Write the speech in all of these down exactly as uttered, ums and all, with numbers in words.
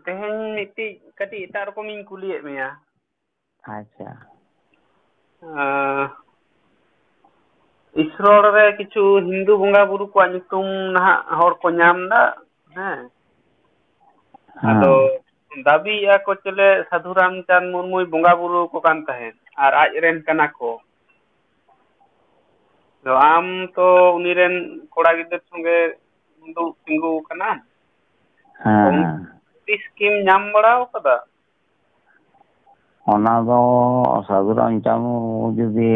ᱛᱮᱦᱮᱧ ᱢᱤᱫᱴᱤᱡ ᱠᱟᱹᱴᱤᱡ ᱮᱴᱟᱜ ᱨᱚᱠᱚᱢᱤᱧ ᱠᱩᱞᱤᱭᱮᱫ ᱢᱮᱭᱟ᱾ ᱟᱪᱪᱷᱟ᱾ ᱟᱸ, ᱤᱥᱨᱚᱲ ᱨᱮ ᱠᱤᱪᱷᱩ ᱦᱤᱱᱫᱩ ᱵᱚᱸᱜᱟ ᱵᱩᱨᱩ ᱠᱚᱣᱟᱜ ᱧᱩᱛᱩᱢ ᱱᱟᱦᱟᱜ ᱦᱚᱲ ᱠᱚ ᱧᱟᱢ ᱮᱫᱟ, ᱦᱮᱸ᱾ ᱦᱮᱸ᱾ ᱟᱫᱚ ᱫᱟᱹᱵᱤᱭᱮᱫᱼᱟ ᱠᱚ ᱪᱮᱞᱮ ᱥᱟᱹᱫᱷᱩ ᱨᱟᱢᱪᱟᱸᱫᱽ ᱢᱩᱨᱢᱩᱭ ᱵᱚᱸᱜᱟ ᱵᱩᱨᱩ ᱟᱠᱚ ᱠᱟᱱ ᱛᱟᱦᱮᱸᱫ ᱟᱨ ᱟᱡ ᱨᱮᱱ ᱠᱟᱱᱟ ᱠᱚ᱾ ᱟᱫᱚ ᱟᱢ ᱛᱚ ᱩᱱᱤ ᱨᱮᱱ ᱠᱚᱲᱟ ᱜᱤᱫᱟᱹᱨ ᱥᱚᱸᱜᱮ ᱫᱩᱲᱩᱵ ᱛᱤᱸᱜᱩ ᱟᱠᱟᱱᱟᱢ᱾ ᱦᱮᱸ, ᱦᱮᱸ᱾ ᱛᱤᱥ ᱠᱤᱢ ᱧᱟᱢ ᱵᱟᱲᱟ ᱟᱠᱟᱫᱟ? ᱚᱱᱟ ᱫᱚ ᱥᱟᱹᱫᱷᱩ ᱨᱟᱢᱪᱟᱸᱫᱽ ᱢᱩᱨᱢᱩ ᱡᱩᱫᱤ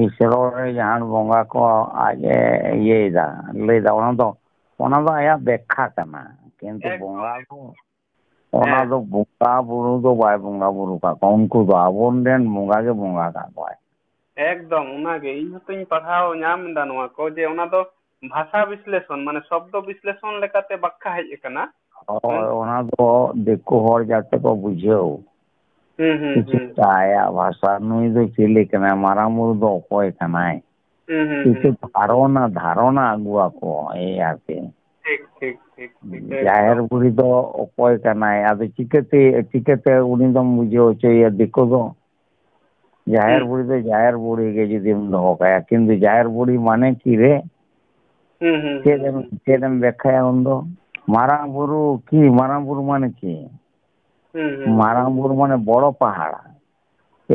ᱤᱥᱨᱚᱲ ᱨᱮ ᱡᱟᱦᱟᱱ ᱵᱚᱸᱜᱟ ᱠᱚ ᱟᱡ ᱮ ᱤᱭᱟᱹᱭᱮᱫᱟ, ᱞᱟᱹᱭᱫᱟ, ᱚᱱᱟ ᱫᱚ, ᱚᱱᱟ ᱫᱚ ᱟᱭᱟᱜ ᱵᱮᱠᱠᱷᱟ ᱠᱟᱱᱟ᱾ ᱠᱤᱱᱛᱩ ᱮᱠᱫᱚᱢ᱾ ᱵᱚᱸᱜᱟ ᱫᱚ, ᱚᱱᱟ ᱦᱮᱸ᱾ ᱫᱚ ᱵᱚᱸᱜᱟ ᱵᱩᱨᱩ ᱫᱚ ᱵᱟᱭ ᱵᱚᱸᱜᱟ ᱵᱩᱨᱩ ᱠᱟᱜ ᱠᱚᱣᱟ, ᱩᱱᱠᱩ ᱫᱚ ᱟᱵᱚ ᱨᱮᱱ ᱵᱚᱸᱜᱟ ᱜᱮ ᱵᱚᱸᱜᱟ ᱠᱟᱜ ᱠᱚᱣᱟᱭ᱾ ᱮᱠᱫᱚᱢ, ᱚᱱᱟᱜᱮ ᱤᱧ ᱦᱚᱸᱛᱚᱧ ᱯᱟᱲᱦᱟᱣ ᱧᱟᱢ ᱮᱫᱟ ᱱᱚᱣᱟ ᱠᱚ, ᱡᱮ ᱚᱱᱟ ᱫᱚ ᱵᱷᱟᱥᱟ ᱵᱤᱥᱞᱮᱥᱚᱱ, ᱢᱟᱱᱮ ᱥᱚᱵᱫᱚ ᱵᱤᱥᱞᱮᱥᱚᱱ ᱞᱮᱠᱟᱛᱮ ᱵᱟᱠᱠᱷᱟ ᱦᱮᱡ ᱟᱠᱟᱱᱟ᱾ ᱦᱳᱭ, ᱦᱩᱸ᱾ ᱚᱱᱟ ᱫᱚ ᱫᱤᱠᱩ ᱦᱚᱲ ᱡᱟᱛᱮ ᱠᱚ ᱵᱩᱡᱷᱟᱹᱣ᱾ ᱦᱩᱸ, ᱦᱩᱸ, ᱦᱩᱸ᱾ ᱠᱤᱪᱷᱩᱴᱟ ᱟᱭᱟᱜ ᱵᱷᱟᱥᱟ, ᱱᱩᱭ ᱫᱚ ᱪᱤᱞᱤ ᱠᱟᱱᱟᱭ, ᱢᱟᱨᱟᱝ ᱵᱩᱨᱩ ᱫᱚ ᱚᱠᱚᱭ ᱠᱟᱱᱟᱭ? ᱦᱩᱸ, ᱦᱩᱸ, ᱠᱤᱪᱷᱩ ᱦᱩᱸ᱾ ᱫᱷᱟᱨᱚᱱᱟ, ᱫᱷᱟᱨᱚᱱᱟ ᱟᱹᱜᱩ ᱟᱠᱚ, ᱮᱭ ᱟᱨᱠᱤ᱾ ᱴᱷᱤᱠ, ᱴᱷᱤᱠ, ᱴᱷᱤᱠ, ᱴᱷᱤᱠ, ᱡᱟᱦᱮᱨ ᱮᱠᱫᱚᱢ᱾ ᱵᱩᱲᱦᱤ ᱫᱚ ᱚᱠᱚᱭ ᱠᱟᱱᱟᱭ? ᱟᱫᱚ ᱪᱤᱠᱟᱹᱛᱮ, ᱪᱤᱠᱟᱹᱛᱮ ᱩᱱᱤ ᱫᱚᱢ ᱵᱩᱡᱷᱟᱹᱣ ᱦᱚᱪᱚᱭᱮᱭᱟ ᱫᱤᱠᱩ ᱫᱚ? ᱡᱟᱦᱮᱨ ᱦᱩᱸ᱾ ᱵᱩᱲᱦᱤ ᱫᱚ ᱡᱟᱦᱮᱨ ᱵᱩᱲᱦᱤ ᱜᱮ ᱡᱩᱫᱤᱢ ᱫᱚᱦᱚ ᱠᱟᱭᱟ, ᱠᱤᱱᱛᱩ ᱡᱟᱦᱮᱨ ᱵᱩᱲᱦᱤ ᱢᱟᱱᱮ ᱠᱤ ᱨᱮ? ᱦᱩᱸ, ᱦᱩᱸ, ᱪᱮᱫ ᱦᱩᱸ, ᱮᱢ, ᱦᱩᱸ᱾ ᱪᱮᱫ ᱮᱢ ᱵᱮᱠᱠᱷᱟᱭᱟ ᱩᱱᱫᱚ? ᱢᱟᱨᱟᱝ ᱵᱩᱨᱩ ᱠᱤ, ᱢᱟᱨᱟᱝ ᱵᱩᱨᱩ ᱢᱟᱱᱮ ᱠᱤ? ᱦᱩᱸ, ᱦᱩᱸ, ᱢᱟᱨᱟᱝ ᱦᱩᱸ᱾ ᱵᱩᱨᱩ ᱢᱟᱱᱮ ᱵᱚᱲᱚ ᱯᱟᱦᱟᱲ᱾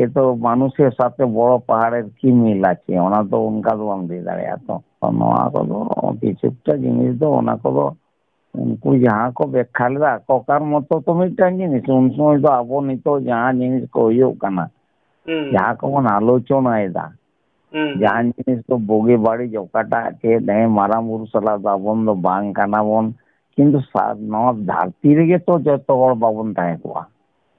ᱮ ᱛᱚ ᱢᱟᱱᱩᱥ ᱠᱮ ᱥᱟᱛᱷ ᱵᱚᱲᱚ ᱯᱟᱦᱟᱲ ᱮᱨ ᱠᱤ ᱢᱤᱞ ᱟᱪᱷᱮ? ᱚᱱᱟ ᱫᱚ ᱚᱱᱠᱟ ᱫᱚ ᱵᱟᱢ ᱞᱟᱹᱭ ᱫᱟᱲᱮᱭᱟᱜᱼᱟ ᱛᱚ᱾ ᱛᱚ ᱱᱚᱣᱟ ᱠᱚᱫᱚ ᱠᱤᱪᱷᱩᱴᱟ ᱡᱤᱱᱤᱥ ᱫᱚ ᱚᱱᱟ ᱠᱚᱫᱚ ᱩᱱᱠᱩ ᱡᱟᱦᱟᱸ ᱠᱚ ᱵᱮᱠᱠᱷᱟ ᱞᱮᱫᱟ, ᱟᱠᱚ ᱠᱟᱨ ᱢᱚᱛᱚ ᱛᱚ ᱢᱤᱫᱴᱟᱝ ᱡᱤᱱᱤᱥ, ᱩᱱ ᱥᱚᱢᱚᱭ ᱫᱚ ᱟᱵᱚ ᱱᱤᱛᱚᱜ ᱡᱟᱦᱟᱸ ᱡᱤᱱᱤᱥ ᱠᱚ ᱦᱩᱭᱩᱜ ᱠᱟᱱᱟ, ᱦᱩᱸ, ᱦᱩᱸ, ᱡᱟᱦᱟᱸ ᱦᱩᱸ᱾ ᱠᱚᱵᱚᱱ ᱟᱞᱳᱪᱚᱱᱟᱭᱮᱫᱟ, ᱦᱩᱸ, ᱦᱩᱸ, ᱡᱟᱦᱟᱸ ᱦᱩᱸ᱾ ᱡᱤᱱᱤᱥ ᱫᱚ ᱵᱩᱜᱤ ᱵᱟᱹᱲᱤᱡ ᱚᱠᱟᱴᱟᱜ ᱪᱮᱫ, ᱦᱮᱸ, ᱢᱟᱨᱟᱝ ᱵᱩᱨᱩ ᱥᱟᱞᱟᱜ ᱫᱚ ᱟᱵᱚᱱ ᱫᱚ ᱵᱟᱝ ᱠᱟᱱᱟ ᱵᱚᱱ, ᱠᱤᱱᱛᱩ ᱥᱟ-, ᱱᱚᱣᱟ ᱫᱷᱟᱹᱨᱛᱤ ᱨᱮᱜᱮ ᱛᱚ ᱡᱚᱛᱚ ᱦᱚᱲ ᱵᱟᱵᱚᱱ ᱛᱟᱦᱮᱸ ᱠᱚᱜᱼᱟ᱾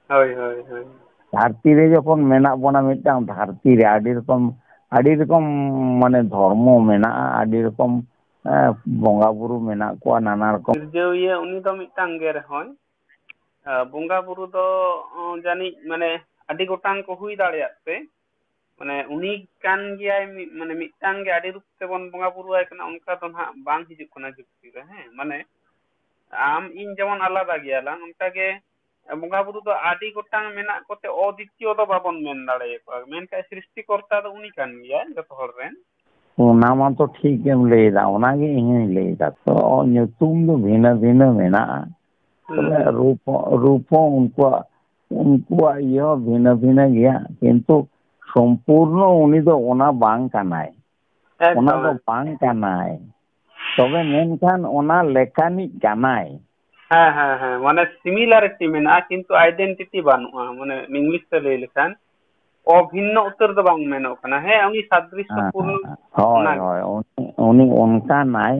ᱦᱳᱭ, ᱦᱳᱭ, ᱦᱳᱭ᱾ ᱫᱷᱟᱹᱨᱛᱤ ᱨᱮ ᱡᱚᱠᱷᱚᱱ ᱢᱮᱱᱟᱜ ᱵᱚᱱᱟ ᱢᱤᱫᱴᱟᱝ ᱫᱷᱟᱹᱨᱛᱤ ᱨᱮ, ᱟᱹᱰᱤ ᱨᱚᱠᱚᱢ, ᱟᱹᱰᱤ ᱨᱚᱠᱚᱢ ᱢᱟᱱᱮ ᱫᱷᱚᱨᱢᱚ ᱢᱮᱱᱟᱜᱼᱟ, ᱟᱹᱰᱤ ᱨᱚᱠᱚᱢ, ᱮ, ᱵᱚᱸᱜᱟ ᱵᱩᱨᱩ ᱢᱮᱱᱟᱜ ᱠᱚᱣᱟ, ᱱᱟᱱᱟ ᱨᱚᱠᱚᱢ᱾ ᱥᱤᱨᱡᱟᱹᱣᱤᱭᱟᱹ ᱩᱱᱤ ᱫᱚ ᱢᱤᱫᱴᱟᱝ ᱜᱮ ᱨᱮᱦᱚᱸᱭ, ᱮ, ᱵᱚᱸᱜᱟ ᱵᱩᱨᱩ ᱫᱚ, ᱚ, ᱡᱟᱹᱱᱤᱡ ᱢᱟᱱᱮ ᱟᱹᱰᱤ ᱜᱚᱴᱟᱝ ᱠᱚ ᱦᱩᱭ ᱫᱟᱲᱮᱭᱟᱜ ᱛᱮ, ᱢᱟᱱᱮ ᱩᱱᱤ ᱠᱟᱱ ᱜᱮᱭᱟᱭ ᱢᱤᱫ, ᱢᱟᱱᱮ ᱢᱤᱫᱴᱟᱝ ᱜᱮ ᱟᱹᱰᱤ ᱨᱩᱯ ᱛᱮᱵᱚᱱ ᱵᱚᱸᱜᱟ ᱵᱩᱨᱩ ᱟᱭ ᱠᱟᱱᱟ, ᱚᱱᱠᱟ ᱫᱚ ᱱᱟᱦᱟᱜ ᱵᱟᱝ ᱦᱤᱡᱩᱜ ᱠᱟᱱᱟ ᱡᱩᱠᱛᱤ ᱨᱮ, ᱦᱮᱸ, ᱢᱟᱱᱮ ᱟᱢ ᱤᱧ ᱡᱮᱢᱚᱱ ᱟᱞᱟᱫᱟ ᱜᱮᱭᱟᱞᱟᱝ, ᱚᱱᱠᱟᱜᱮ ᱵᱚᱸᱜᱟ ᱵᱩᱨᱩ ᱫᱚ ᱟᱹᱰᱤ ᱜᱚᱴᱟᱝ ᱢᱮᱱᱟᱜ ᱠᱚᱛᱮ ᱚᱫᱤᱛᱤᱭᱚ ᱫᱚ ᱵᱟᱵᱚᱱ ᱢᱮᱱ ᱫᱟᱲᱮᱭᱟᱠᱚᱣᱟ, ᱢᱮᱱᱠᱷᱟᱱ ᱥᱨᱤᱥᱴᱤᱠᱚᱨᱛᱟ ᱫᱚ ᱩᱱᱤ ᱠᱟᱱ ᱜᱮᱭᱟᱭ ᱡᱚᱛᱚ ᱦᱚᱲ ᱨᱮᱱ᱾ ᱚᱱᱟ ᱢᱟᱛᱚ ᱴᱷᱤᱠ ᱜᱮᱢ ᱞᱟᱹᱭᱫᱟ, ᱚᱱᱟᱜᱮ ᱤᱧ ᱦᱚᱧ ᱞᱟᱹᱭᱫᱟ᱾ ᱛᱚ, ᱧᱩᱛᱩᱢ ᱫᱚ ᱵᱷᱤᱱᱟᱹ ᱵᱷᱤᱱᱟᱹ ᱢᱮᱱᱟᱜᱼᱟ, ᱦᱩᱸ, ᱛᱚᱵᱮ ᱦᱩᱸ᱾ ᱨᱩᱯ ᱦᱚᱸ, ᱨᱩᱯ ᱦᱚᱸ ᱩᱱᱠᱩᱣᱟᱜ, ᱩᱱᱠᱩᱣᱟᱜ ᱤᱭᱟᱹ ᱦᱚᱸ ᱵᱷᱤᱱᱟᱹ ᱵᱷᱤᱱᱟᱹ ᱜᱮᱭᱟ, ᱠᱤᱱᱛᱩ ᱥᱚᱢᱯᱩᱨᱱᱚ ᱩᱱᱤ ᱫᱚ ᱚᱱᱟ ᱵᱟᱝ ᱠᱟᱱᱟᱭ᱾ ᱚᱱᱟ ᱮᱠᱫᱚᱢ, ᱫᱚ ᱮᱠᱫᱚᱢ᱾ ᱵᱟᱝ ᱠᱟᱱᱟᱭ᱾ ᱛᱚᱵᱮ ᱢᱮᱱᱠᱷᱟᱱ ᱚᱱᱟ ᱞᱮᱠᱟᱱᱤᱡ ᱠᱟᱱᱟᱭ᱾ ᱦᱮᱸ, ᱦᱮᱸ, ᱦᱮᱸ᱾ ᱢᱟᱱᱮ similarity ᱢᱮᱱᱟᱜᱼᱟ, ᱠᱤᱱᱛᱩ identity ᱵᱟᱹᱱᱩᱜᱼᱟ᱾ ᱢᱟᱱᱮ English ᱛᱮ ᱞᱟᱹᱭ ᱞᱮᱠᱷᱟᱱ ᱚᱵᱷᱤᱱᱱᱚ ᱩᱛᱟᱹᱨ ᱫᱚ ᱵᱟᱝ ᱢᱮᱱᱚᱜ ᱠᱟᱱᱟ᱾ ᱦᱮᱸ, ᱩᱱᱤ ᱥᱟᱫᱨᱤᱥᱥᱚ ᱦᱮᱸ, ᱦᱮᱸ, ᱯᱩᱨᱱᱚ ᱦᱮᱸ᱾ ᱦᱳᱭ, ᱚᱱᱟ ᱦᱳᱭ᱾ ᱩᱱᱤ, ᱩᱱᱤ ᱚᱱᱠᱟᱱᱟᱭ,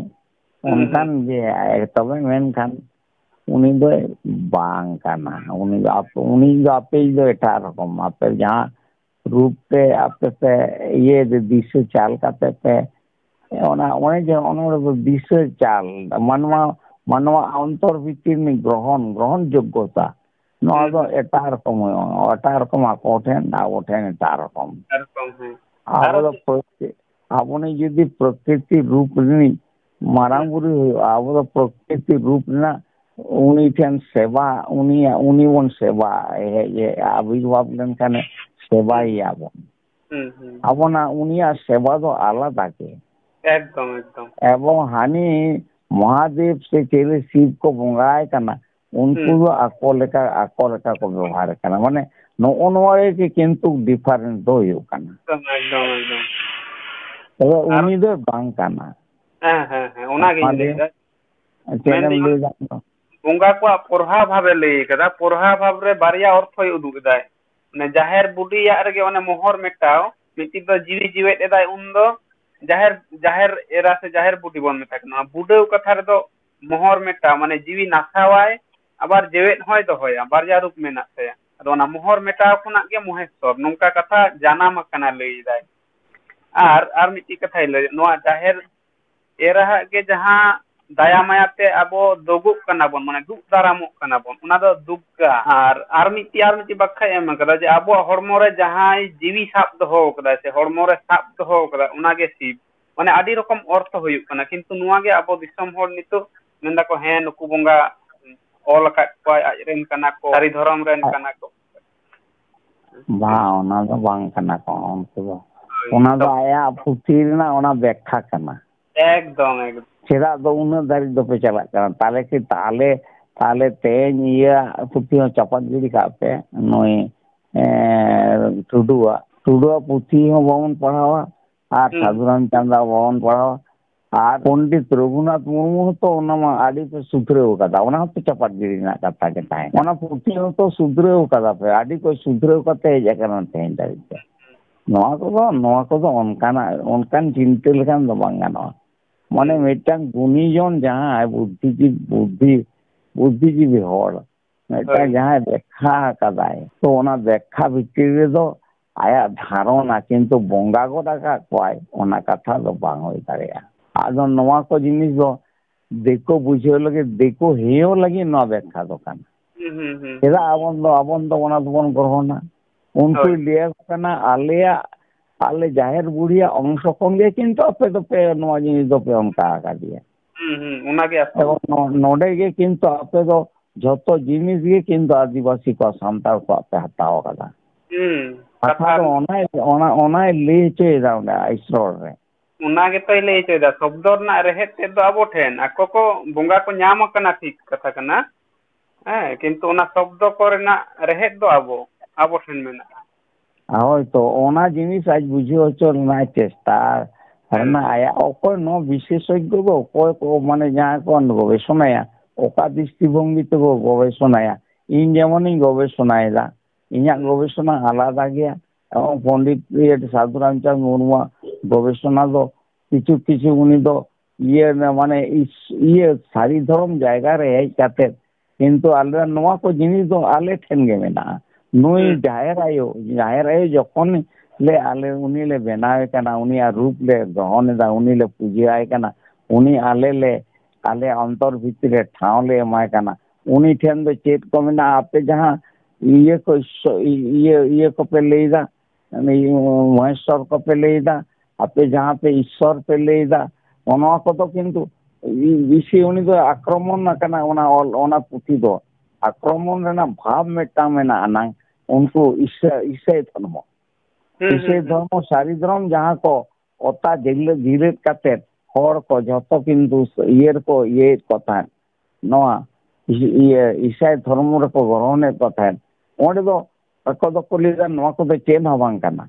ᱦᱩᱸ, ᱚᱱᱠᱟᱱ ᱦᱩᱸ᱾ ᱜᱮᱭᱟᱭ᱾ ᱛᱚᱵᱮ ᱢᱮᱱᱠᱷᱟᱱ ᱩᱱᱤ ᱫᱚᱭ ᱵᱟᱝ ᱠᱟᱱᱟ᱾ ᱩᱱᱤ ᱫᱚ ᱟᱯ-, ᱩᱱᱤ ᱫᱚ ᱟᱯᱮᱭᱤᱡ ᱫᱚ ᱮᱴᱟᱜ ᱨᱚᱠᱚᱢ᱾ ᱟᱯᱮ ᱡᱟᱦᱟᱸ ᱨᱩᱯ ᱛᱮ ᱟᱯᱮ ᱯᱮ ᱤᱭᱟᱹ ᱫᱤᱥᱟᱹ ᱪᱟᱞ ᱠᱟᱛᱮ ᱯᱮ, ᱚᱱᱟ, ᱚᱱᱮ ᱡᱮ ᱚᱱᱟ ᱫᱚ ᱫᱤᱥᱟᱹ ᱪᱟᱞ, ᱢᱟᱱᱣᱟ, ᱢᱟᱱᱣᱟ ᱚᱱᱛᱚᱨ ᱵᱷᱤᱛᱤᱨ ᱨᱤᱱᱤᱡ ᱜᱨᱚᱦᱚᱱ, ᱜᱨᱚᱦᱚᱱ ᱡᱳᱜᱽᱜᱚᱛᱟ, ᱱᱚᱣᱟ ᱦᱩᱸ, ᱫᱚ ᱦᱩᱸ᱾ ᱮᱴᱟᱜ ᱨᱚᱠᱚᱢ ᱦᱩᱭᱩᱜᱼᱟ᱾ ᱮᱴᱟᱜ ᱨᱚᱠᱚᱢ ᱟᱠᱚ ᱴᱷᱮᱱ, ᱟᱵᱚ ᱴᱷᱮᱱ ᱮᱴᱟᱜ ᱨᱚᱠᱚᱢ᱾ ᱮᱴᱟᱜ ᱨᱚᱠᱚᱢ, ᱦᱮᱸ᱾ ᱟᱵᱚ ᱟᱨᱚ ᱫᱚ ᱪᱮᱫ? ᱯᱨᱚᱛᱮ-, ᱟᱵᱚ ᱱᱤᱡ ᱡᱩᱫᱤ ᱯᱨᱚᱠᱨᱤᱛᱤ ᱨᱩᱯ ᱨᱤᱱᱤᱡ ᱢᱟᱨᱟᱝ ᱦᱩᱸ᱾ ᱵᱩᱨᱩ ᱦᱩᱭᱩᱜᱼᱟ, ᱟᱵᱚ ᱫᱚ ᱯᱨᱚᱠᱨᱤᱛᱤ ᱨᱩᱯ ᱨᱮᱱᱟᱜ ᱩᱱᱤ ᱴᱷᱮᱱ ᱥᱮᱵᱟ, ᱩᱱᱤᱭᱟᱜ, ᱩᱱᱤ ᱵᱚᱱ ᱥᱮᱵᱟ ᱦᱮᱡ, ᱦᱮᱡ, ᱟᱵᱤᱨᱵᱷᱟᱵ ᱞᱮᱱᱠᱷᱟᱱᱮ ᱦᱩᱸ᱾ ᱥᱮᱵᱟᱭᱮᱭᱟ ᱵᱚᱱ᱾ ᱦᱩᱸ, ᱦᱩᱸ᱾ ᱟᱵᱚᱱᱟᱜ ᱩᱱᱤᱭᱟᱜ ᱥᱮᱵᱟ ᱫᱚ ᱟᱞᱟᱫᱟ ᱜᱮ᱾ ᱮᱠᱫᱚᱢ, ᱮᱠᱫᱚᱢ᱾ ᱮᱵᱚᱝ ᱦᱟᱹᱱᱤ ᱢᱚᱦᱟᱫᱮᱵ ᱥᱮ ᱪᱤᱞᱤ ᱥᱤᱵ ᱠᱚ ᱵᱚᱸᱜᱟᱭ ᱠᱟᱱᱟ, ᱩᱱᱠᱩ ᱦᱩᱸ᱾ ᱫᱚ ᱟᱠᱚ ᱞᱮᱠᱟ, ᱟᱠᱚ ᱞᱮᱠᱟ ᱠᱚ ᱵᱮᱵᱚᱦᱟᱨ ᱠᱟᱱᱟ᱾ ᱢᱟᱱᱮ ᱱᱚᱜᱼᱚ ᱱᱚᱣᱟ ᱨᱮᱜᱮ ᱠᱤᱱᱛᱩ difference ᱫᱚ ᱦᱩᱭᱩᱜ ᱠᱟᱱᱟ᱾ ᱮᱠᱫᱚᱢ, ᱮᱠᱫᱚᱢ, ᱮᱠᱫᱚᱢ᱾ ᱛᱚᱵᱮ ᱟᱨ ᱩᱱᱤ ᱫᱚ ᱵᱟᱝ ᱠᱟᱱᱟ᱾ ᱦᱮᱸ, ᱦᱮᱸ, ᱦᱮᱸ, ᱚᱱᱟᱜᱤᱧ ᱢᱟ ᱞᱟᱹᱭ ᱞᱟᱹᱭᱫᱟ᱾ ᱪᱮᱫ ᱮᱢ ᱢᱮᱱᱫᱟᱹᱧ ᱞᱟᱹᱭ ᱫᱟ? ᱵᱚᱸᱜᱟ ᱠᱚᱣᱟᱜ ᱯᱚᱨᱦᱟ ᱵᱷᱟᱵᱮ ᱞᱟᱹᱭ ᱠᱟᱫᱟ, ᱯᱚᱨᱦᱟ ᱵᱷᱟᱵ ᱨᱮ ᱵᱟᱨᱭᱟ ᱚᱨᱛᱷᱚᱭ ᱩᱫᱩᱜ ᱮᱫᱟᱭ᱾ ᱢᱟᱱᱮ ᱡᱟᱦᱮᱨ ᱵᱩᱰᱤᱭᱟᱜ ᱨᱮᱜᱮ ᱚᱱᱮ ᱢᱚᱦᱚᱨ ᱢᱮᱴᱟᱣ, ᱢᱤᱫᱴᱤᱡ ᱫᱚ ᱡᱤᱣᱤ ᱡᱤᱣᱮᱫ ᱮᱫᱟᱭ, ᱩᱱᱫᱚ ᱡᱟᱦᱮᱨ, ᱡᱟᱦᱮᱨ ᱮᱨᱟ ᱥᱮ ᱡᱟᱦᱮᱨ ᱵᱩᱰᱤ ᱵᱚᱱ ᱢᱮᱛᱟᱭ ᱠᱟᱱᱟ᱾ ᱵᱩᱰᱟᱹᱣ ᱠᱟᱛᱷᱟ ᱨᱮᱫᱚ ᱢᱚᱦᱚᱨ ᱢᱮᱴᱟᱣ, ᱢᱟᱱᱮ ᱡᱤᱣᱤ ᱱᱟᱥᱟᱣᱟᱭ, ᱟᱵᱟᱨ ᱡᱮᱣᱮᱫ ᱦᱚᱸᱭ ᱫᱚᱦᱚᱭᱟ, ᱵᱟᱨᱭᱟ ᱨᱩᱯ ᱢᱮᱱᱟᱜ ᱛᱟᱭᱟ᱾ ᱟᱫᱚ ᱚᱱᱟ ᱢᱚᱦᱚᱨ ᱢᱮᱴᱟᱣ ᱠᱷᱚᱱᱟᱜ ᱜᱮ ᱢᱚᱦᱮᱥᱥᱚᱨ, ᱱᱚᱝᱠᱟ ᱠᱟᱛᱷᱟ ᱡᱟᱱᱟᱢ ᱟᱠᱟᱱᱟ ᱞᱟᱹᱭ ᱮᱫᱟᱭ᱾ ᱟᱨ, ᱟᱨ ᱢᱤᱫᱴᱤᱡ ᱠᱟᱛᱷᱟᱭ ᱞᱟᱹᱭ, ᱱᱚᱣᱟ ᱡᱟᱦᱮᱨ ᱮᱨᱟᱦᱟᱜ ᱜᱮ ᱡᱟᱦᱟᱸ ᱫᱟᱭᱟ ᱢᱟᱭᱟ ᱛᱮ ᱟᱵᱚ ᱫᱳᱜᱳᱜ ᱠᱟᱱᱟ ᱵᱚᱱ, ᱢᱟᱱᱮ ᱫᱩᱜ ᱫᱟᱨᱟᱢᱚᱜ ᱠᱟᱱᱟ ᱵᱚᱱ, ᱚᱱᱟ ᱫᱚ ᱫᱩᱜᱽᱜᱟ᱾ ᱟᱨ, ᱟᱨ ᱢᱤᱫᱴᱤᱡ, ᱟᱨ ᱢᱤᱫᱴᱤᱡ ᱵᱟᱠᱠᱷᱟᱭ ᱮᱢ ᱟᱠᱟᱫᱟ ᱡᱮ ᱟᱵᱚᱣᱟᱜ ᱦᱚᱲᱢᱚ ᱨᱮ ᱡᱟᱦᱟᱸᱭ ᱡᱤᱣᱤ ᱥᱟᱵ ᱫᱚᱦᱚ ᱟᱠᱟᱫᱟᱭ ᱥᱮ ᱦᱚᱲᱢᱚ ᱨᱮ ᱥᱟᱵ ᱫᱚᱦᱚ ᱟᱠᱟᱫᱟ, ᱚᱱᱟ ᱜᱮ ᱥᱤᱵ᱾ ᱢᱟᱱᱮ ᱟᱹᱰᱤ ᱨᱚᱠᱚᱢ ᱚᱨᱛᱷᱚ ᱦᱩᱭᱩᱜ ᱠᱟᱱᱟ, ᱠᱤᱱᱛᱩ ᱱᱚᱣᱟ ᱜᱮ ᱟᱵᱚ ᱫᱤᱥᱚᱢ ᱦᱚᱲ ᱱᱤᱛᱚᱜ ᱢᱮᱱ ᱫᱟᱠᱚ, ᱦᱮᱸ, ᱱᱩᱠᱩ ᱵᱚᱸᱜᱟ ᱚᱞ ᱟᱠᱟᱫ ᱠᱚᱣᱟᱭ, ᱟᱡ ᱨᱮᱱ ᱠᱟᱱᱟ ᱠᱚ, ᱥᱟᱹᱨᱤ ᱫᱷᱚᱨᱚᱢ ᱨᱮᱱ ᱠᱟᱱᱟ ᱠᱚ᱾ ᱵᱟᱝ, ᱚᱱᱟ ᱫᱚ ᱵᱟᱝ ᱠᱟᱱᱟ ᱠᱚ ᱩᱱᱠᱩ ᱫᱚ᱾ ᱦᱳᱭ᱾ ᱚᱱᱟ ᱫᱚ ᱟᱭᱟᱜ ᱯᱩᱛᱷᱤ ᱨᱮᱱᱟᱜ ᱚᱱᱟ ᱵᱮᱠᱠᱷᱟ ᱠᱟᱱᱟ᱾ ᱮᱠᱫᱚᱢ, ᱮᱠᱫᱚᱢ᱾ ᱪᱮᱫᱟᱜ ᱫᱚ ᱩᱱᱟᱹᱜ ᱫᱷᱟᱹᱨᱤᱡ ᱫᱚᱯᱮ ᱪᱟᱞᱟᱜ ᱠᱟᱱᱟ? ᱛᱟᱦᱞᱮ ᱠᱤ, ᱛᱟᱦᱞᱮ, ᱛᱟᱦᱞᱮ ᱛᱮᱦᱮᱧ ᱤᱭᱟᱹ ᱯᱩᱛᱷᱤ ᱦᱚᱸ ᱪᱟᱯᱟᱫ ᱜᱤᱰᱤ ᱠᱟᱜ ᱯᱮ᱾ ᱱᱩᱭ, ᱮ, ᱴᱩᱰᱩᱣᱟᱜ, ᱴᱩᱰᱩᱣᱟᱜ ᱯᱩᱛᱷᱤ ᱦᱚᱸ ᱵᱟᱵᱚᱱ ᱯᱟᱲᱦᱟᱣᱟ ᱟᱨ ᱦᱩᱸ᱾ ᱥᱟᱹᱫᱷᱩ ᱨᱟᱢᱪᱟᱸᱫᱽ ᱵᱟᱵᱚᱱ ᱯᱟᱲᱦᱟᱣᱟ᱾ ᱟᱨ ᱯᱚᱱᱰᱤᱛ ᱨᱚᱜᱷᱩᱱᱟᱛᱷ ᱢᱩᱨᱢᱩ ᱦᱚᱸᱛᱚ ᱚᱱᱟ ᱢᱟ ᱟᱹᱰᱤ ᱯᱮ ᱥᱩᱫᱷᱨᱟᱹᱣ ᱠᱟᱫᱟ, ᱚᱱᱟ ᱦᱚᱸᱛᱚ ᱪᱟᱯᱟᱫ ᱜᱤᱰᱤ ᱨᱮᱱᱟᱜ ᱠᱟᱛᱷᱟ ᱜᱮ ᱛᱟᱦᱮᱸ᱾ ᱚᱱᱟ ᱯᱩᱛᱷᱤ ᱦᱚᱸᱛᱚ ᱥᱩᱫᱷᱨᱟᱹᱣ ᱠᱟᱫᱟ ᱯᱮ, ᱟᱹᱰᱤ ᱠᱚ ᱥᱩᱫᱷᱨᱟᱹᱣ ᱠᱟᱛᱮ ᱦᱮᱡ ᱟᱠᱟᱱᱟ ᱛᱮᱦᱮᱧ ᱫᱷᱟᱹᱵᱤᱡ ᱛᱮ᱾ ᱱᱚᱣᱟ ᱠᱚᱫᱚ, ᱱᱚᱣᱟ ᱠᱚᱫᱚ ᱚᱱᱠᱟᱱᱟᱜ, ᱚᱱᱠᱟᱱ ᱪᱤᱱᱛᱟᱹ ᱞᱮᱠᱷᱟᱱ ᱫᱚ ᱵᱟᱝ ᱜᱟᱱᱚᱜᱼᱟ᱾ ᱢᱟᱱᱮ ᱦᱩᱸ᱾ ᱢᱤᱫᱴᱟᱝ ᱜᱩᱱᱤᱡᱚᱱ ᱡᱟᱦᱟᱸᱭ ᱵᱩᱫᱽᱫᱷᱤᱡᱤᱵᱤ, ᱵᱩᱫᱽᱫᱷᱤ, ᱵᱩᱫᱽᱫᱷᱤᱡᱤᱵᱤ ᱦᱚᱲ, ᱢᱤᱫᱴᱟᱝ ᱦᱳᱭ᱾ ᱡᱟᱦᱟᱸᱭ ᱵᱮᱠᱠᱷᱟ ᱟᱠᱟᱫᱟᱭ, ᱛᱚ ᱚᱱᱟ ᱵᱮᱠᱠᱷᱟ ᱵᱷᱤᱛᱤᱨ ᱨᱮᱫᱚ ᱟᱭᱟᱜ ᱫᱷᱟᱨᱚᱱᱟ, ᱠᱤᱱᱛᱩ ᱵᱚᱸᱜᱟ ᱜᱚᱫ ᱟᱠᱟᱫ ᱠᱚᱣᱟᱭ, ᱚᱱᱟ ᱠᱟᱛᱷᱟ ᱫᱚ ᱵᱟᱝ ᱦᱩᱭ ᱫᱟᱲᱮᱭᱟᱜᱼᱟ᱾ ᱟᱫᱚ ᱱᱚᱣᱟ ᱠᱚ ᱡᱤᱱᱤᱥ ᱫᱚ ᱫᱤᱠᱩ ᱵᱩᱡᱷᱟᱹᱣ ᱞᱟᱹᱜᱤᱫ, ᱫᱤᱠᱩ ᱦᱮᱭᱚ ᱞᱟᱹᱜᱤᱫ ᱱᱚᱣᱟ ᱵᱮᱠᱠᱷᱟ ᱫᱚ ᱠᱟᱱᱟ᱾ ᱦᱩᱸ, ᱦᱩᱸ, ᱦᱩᱸ, ᱪᱮᱫᱟᱜ ᱦᱩᱸ᱾ ᱟᱵᱚᱱ ᱫᱚ, ᱟᱵᱚᱱ ᱫᱚ ᱚᱱᱟ ᱫᱚᱵᱚᱱ ᱜᱨᱚᱦᱚᱱᱟ? ᱩᱱᱠᱩᱭ ᱦᱳᱭ᱾ ᱞᱟᱹᱭ ᱟᱠᱚ ᱠᱟᱱᱟ, ᱟᱞᱮᱭᱟᱜ, ᱟᱞᱮ ᱡᱟᱦᱮᱨ ᱵᱩᱲᱦᱤᱭᱟᱜ ᱚᱝᱥᱚ ᱠᱷᱚᱱ ᱜᱮ ᱠᱤᱱᱛᱩ ᱟᱯᱮ ᱫᱚᱯᱮ, ᱱᱚᱣᱟ ᱡᱤᱱᱤᱥ ᱫᱚᱯᱮ ᱚᱱᱠᱟ ᱟᱠᱟᱫᱮᱭᱟ᱾ ᱦᱩᱸ, ᱦᱩᱸ, ᱚᱱᱟᱜᱮ ᱟᱥᱚᱞ᱾ ᱮᱵᱚᱝ ᱱᱚ-, ᱱᱚᱰᱮ ᱜᱮ ᱠᱤᱱᱛᱩ ᱟᱯᱮ ᱫᱚ ᱡᱷᱚᱛᱚ ᱡᱤᱱᱤᱥ ᱜᱮ ᱠᱤᱱᱛᱩ ᱟᱹᱫᱤᱵᱟᱹᱥᱤ ᱠᱚᱣᱟᱜ, ᱥᱟᱱᱛᱟᱲ ᱠᱚᱣᱟᱜ ᱯᱮ ᱦᱟᱛᱟᱣ ᱟᱠᱟᱫᱟ᱾ ᱦᱩᱸ, ᱠᱟᱛᱷᱟ ᱠᱟᱛᱷᱟ ᱫᱚ ᱚᱱᱟᱭ, ᱚᱱᱟ, ᱚᱱᱟᱭ ᱞᱟᱹᱭ ᱦᱚᱪᱚᱭᱮᱫᱟ ᱚᱸᱰᱮ ᱤᱥᱨᱚᱲ ᱨᱮ᱾ ᱚᱱᱟ ᱜᱮᱛᱚᱭ ᱞᱟᱹᱭ ᱦᱚᱪᱚᱭᱮᱫᱟ, ᱥᱚᱵᱽᱫᱚ ᱨᱮᱱᱟᱜ ᱨᱮᱦᱮᱫ ᱛᱮᱫ ᱫᱚ ᱟᱵᱚ ᱴᱷᱮᱱ, ᱟᱠᱚ ᱠᱚ ᱵᱚᱸᱜᱟ ᱠᱚ ᱧᱟᱢ ᱟᱠᱟᱱᱟ, ᱴᱷᱤᱠ ᱠᱟᱛᱷᱟ ᱠᱟᱱᱟ, ᱦᱮᱸ, ᱠᱤᱱᱛᱩ ᱚᱱᱟ ᱥᱚᱵᱽᱫᱚ ᱠᱚ ᱨᱮᱱᱟᱜ ᱨᱮᱦᱮᱫ ᱫᱚ ᱟᱵᱚ, ᱟᱵᱚ ᱴᱷᱮᱱ ᱢᱮᱱᱟᱜᱼᱟ᱾ ᱦᱳᱭ ᱛᱚ, ᱚᱱᱟ ᱡᱤᱱᱤᱥ ᱟᱡ ᱵᱩᱡᱷᱟᱹᱣ ᱦᱚᱪᱚ ᱨᱮᱱᱟᱜ ᱪᱮᱥᱴᱟ ᱦᱮᱸ᱾ ᱨᱮᱱᱟᱜ ᱟᱭᱟᱜ, ᱚᱠᱚᱭ ᱱᱚᱣᱟ ᱵᱤᱥᱮᱥᱚᱡᱽᱡᱚ ᱫᱚ, ᱚᱠᱚᱭ ᱠᱚ, ᱢᱟᱱᱮ, ᱡᱟᱦᱟᱸᱭ ᱠᱚ ᱜᱚᱵᱮᱥᱚᱱᱟᱭᱟ, ᱚᱠᱟ ᱫᱨᱤᱥᱴᱤᱵᱷᱚᱝᱜᱤ ᱛᱮᱠᱚ ᱜᱚᱵᱮᱥᱚᱱᱟᱭᱟ, ᱤᱧ ᱡᱮᱢᱚᱱᱤᱧ ᱜᱚᱵᱮᱥᱚᱱᱟᱭᱮᱫᱟ, ᱤᱧᱟᱹᱜ ᱦᱩᱸ᱾ ᱜᱚᱵᱮᱥᱚᱱᱟ ᱟᱞᱟᱫᱟ ᱜᱮᱭᱟ᱾ ᱮᱵᱚᱝ ᱯᱚᱱᱰᱤᱛ ᱤᱭᱟᱹ ᱥᱟᱫᱷᱩ ᱨᱟᱢᱪᱟᱸᱫᱽ ᱢᱩᱨᱢᱩᱣᱟᱜ ᱜᱚᱵᱮᱥᱚᱱᱟ ᱫᱚ ᱠᱤᱪᱷᱩ ᱠᱤᱪᱷᱩ ᱩᱱᱤ ᱫᱚ ᱤᱭᱟᱹ, ᱢᱟᱱᱮ, ᱤᱥ-, ᱤᱭᱟᱹ ᱥᱟᱹᱨᱤ ᱫᱷᱚᱨᱚᱢ ᱡᱟᱭᱜᱟ ᱨᱮ ᱦᱮᱡ ᱠᱟᱛᱮ, ᱠᱤᱱᱛᱩ ᱟᱞᱮ ᱱᱚᱣᱟ ᱠᱚ ᱡᱤᱱᱤᱥ ᱫᱚ ᱟᱞᱮ ᱴᱷᱮᱱ ᱜᱮ ᱢᱮᱱᱟᱜᱼᱟ᱾ ᱱᱩᱭ ᱦᱩᱸ᱾ ᱡᱟᱦᱮᱨ ᱟᱭᱳ, ᱡᱟᱦᱮᱨ ᱟᱭᱳ ᱡᱚᱠᱷᱚᱱ ᱞᱮ, ᱟᱞᱮ ᱩᱱᱤ ᱞᱮ ᱵᱮᱱᱟᱣᱮ ᱠᱟᱱᱟ, ᱩᱱᱤᱭᱟᱜ ᱨᱩᱯ ᱞᱮ ᱜᱨᱚᱦᱚᱱ ᱮᱫᱟ, ᱩᱱᱤ ᱞᱮ ᱯᱩᱡᱟᱹ ᱟᱭ ᱠᱟᱱᱟ, ᱩᱱᱤ ᱟᱞᱮ ᱞᱮ, ᱟᱞᱮ ᱚᱱᱛᱚᱨ ᱵᱷᱤᱛᱤᱨ ᱨᱮ ᱴᱷᱟᱶ ᱞᱮ ᱮᱢᱟᱭ ᱠᱟᱱᱟ᱾ ᱩᱱᱤ ᱴᱷᱮᱱ ᱫᱚ ᱪᱮᱫ ᱠᱚ ᱢᱮᱱᱟᱜᱼᱟ? ᱟᱯᱮ ᱡᱟᱦᱟᱸ ᱤᱭᱟᱹ ᱠᱚ, ᱤᱥᱥᱚ-, ᱤᱭᱟᱹ, ᱤᱭᱟᱹ ᱠᱚᱯᱮ ᱞᱟᱹᱭᱫᱟ, ᱩᱱᱤ ᱢᱚᱦᱮᱥᱥᱚᱨ ᱠᱚᱯᱮ ᱞᱟᱹᱭᱫᱟ, ᱟᱯᱮ ᱡᱟᱦᱟᱸ ᱯᱮ ᱤᱥᱥᱚᱨ ᱯᱮ ᱞᱟᱹᱭᱫᱟ, ᱚᱱᱟ ᱠᱚᱫᱚ ᱠᱤᱱᱛᱩ ᱵᱮᱥᱤ ᱩᱱᱤ ᱫᱚ ᱟᱠᱨᱚᱢᱚᱱ ᱟᱠᱟᱱᱟ ᱚᱱᱟ ᱚᱞ, ᱚᱱᱟ ᱯᱩᱛᱷᱤ ᱫᱚ᱾ ᱟᱠᱨᱚᱢᱚᱱ ᱨᱮᱱᱟᱜ ᱵᱷᱟᱵᱽ ᱢᱤᱫᱴᱟᱝ ᱢᱮᱱᱟᱜᱼᱟ ᱱᱟᱝ, ᱩᱱᱠᱩ ᱤᱥᱟᱹ-, ᱤᱥᱟᱹᱭ ᱫᱷᱚᱨᱢᱚ᱾ ᱦᱩᱸ, ᱦᱩᱸ, ᱤᱥᱟᱹᱭ ᱦᱩᱸ᱾ ᱫᱷᱚᱨᱢᱚ ᱥᱟᱹᱨᱤ ᱫᱷᱚᱨᱚᱢ ᱡᱟᱦᱟᱸ ᱠᱚ ᱚᱛᱟ ᱡᱤᱞᱟᱹ-, ᱡᱤᱞᱟᱹᱫ ᱠᱟᱛᱮᱫ ᱦᱚᱲ ᱠᱚ ᱡᱷᱚᱛᱚ ᱠᱤᱱᱛᱩ ᱤᱭᱟᱹ ᱨᱮᱠᱚ ᱤᱭᱟᱹᱭᱮᱫ ᱠᱚ ᱛᱟᱦᱮᱸᱫ, ᱱᱚᱣᱟ ᱤᱥ-, ᱤᱭᱟᱹ ᱤᱥᱟᱹᱭ ᱫᱷᱚᱨᱢᱚ ᱨᱮᱠᱚ ᱜᱨᱚᱦᱚᱱᱮᱫ ᱠᱚ ᱛᱟᱦᱮᱸᱫ᱾ ᱚᱸᱰᱮ ᱫᱚ ᱟᱠᱚ ᱫᱚᱠᱚ ᱞᱟᱹᱭᱫᱟ ᱱᱚᱣᱟ ᱠᱚᱫᱚ ᱪᱮᱫ ᱦᱚᱸ ᱵᱟᱝ ᱠᱟᱱᱟ᱾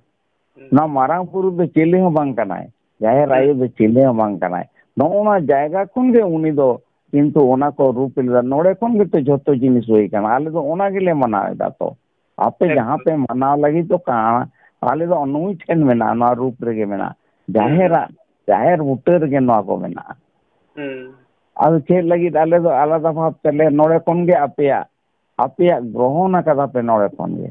ᱦᱩᱸ᱾ ᱱᱚᱣᱟ ᱢᱟᱨᱟᱝ ᱵᱩᱨᱩ ᱫᱚ ᱪᱤᱞᱤ ᱦᱚᱸ ᱵᱟᱝ ᱠᱟᱱᱟᱭ, ᱡᱟᱦᱮᱨ ᱦᱩᱸ᱾ ᱟᱭᱳ ᱫᱚ ᱪᱤᱞᱤ ᱦᱚᱸ ᱵᱟᱝ ᱠᱟᱱᱟᱭ᱾ ᱱᱚᱜᱼᱚ ᱱᱚᱣᱟ ᱡᱟᱭᱜᱟ ᱠᱷᱚᱱ ᱜᱮ ᱩᱱᱤ ᱫᱚ ᱠᱤᱱᱛᱩ ᱚᱱᱟ ᱠᱚ ᱨᱩᱯ ᱞᱮᱫᱟ᱾ ᱱᱚᱰᱮ ᱠᱷᱚᱱ ᱜᱮᱛᱚ ᱡᱷᱚᱛᱚ ᱡᱤᱱᱤᱥ ᱦᱩᱭ ᱠᱟᱱᱟ᱾ ᱟᱞᱮ ᱫᱚ ᱚᱱᱟ ᱜᱮᱞᱮ ᱢᱟᱱᱟᱣ ᱮᱫᱟ ᱛᱚ᱾ ᱟᱯᱮ ᱡᱟᱦᱟᱸ ᱮᱠᱫᱚᱢ᱾ ᱯᱮ ᱢᱟᱱᱟᱣ ᱞᱟᱹᱜᱤᱫ ᱫᱚ ᱠᱟᱱᱟ, ᱟᱞᱮ ᱫᱚ ᱱᱩᱭ ᱴᱷᱮᱱ ᱢᱮᱱᱟᱜᱼᱟ, ᱱᱚᱣᱟ ᱨᱩᱯ ᱨᱮᱜᱮ ᱢᱮᱱᱟᱜᱼᱟ᱾ ᱦᱩᱸ, ᱦᱩᱸ᱾ ᱡᱟᱦᱮᱨᱟᱜ, ᱡᱟᱦᱮᱨ ᱵᱩᱴᱟᱹ ᱨᱮᱜᱮ ᱱᱚᱣᱟ ᱠᱚ ᱢᱮᱱᱟᱜᱼᱟ᱾ ᱦᱩᱸ᱾ ᱟᱫᱚ ᱪᱮᱫ ᱞᱟᱹᱜᱤᱫ ᱟᱞᱮ ᱫᱚ ᱟᱞᱟᱫᱟ ᱵᱷᱟᱵᱽ ᱛᱮᱞᱮ, ᱱᱚᱰᱮ ᱠᱷᱚᱱ ᱜᱮ ᱟᱯᱮᱭᱟᱜ, ᱟᱯᱮᱭᱟᱜ ᱜᱨᱚᱦᱚᱱ ᱟᱠᱟᱫᱟ ᱯᱮ ᱱᱚᱰᱮ ᱠᱷᱚᱱ ᱜᱮ᱾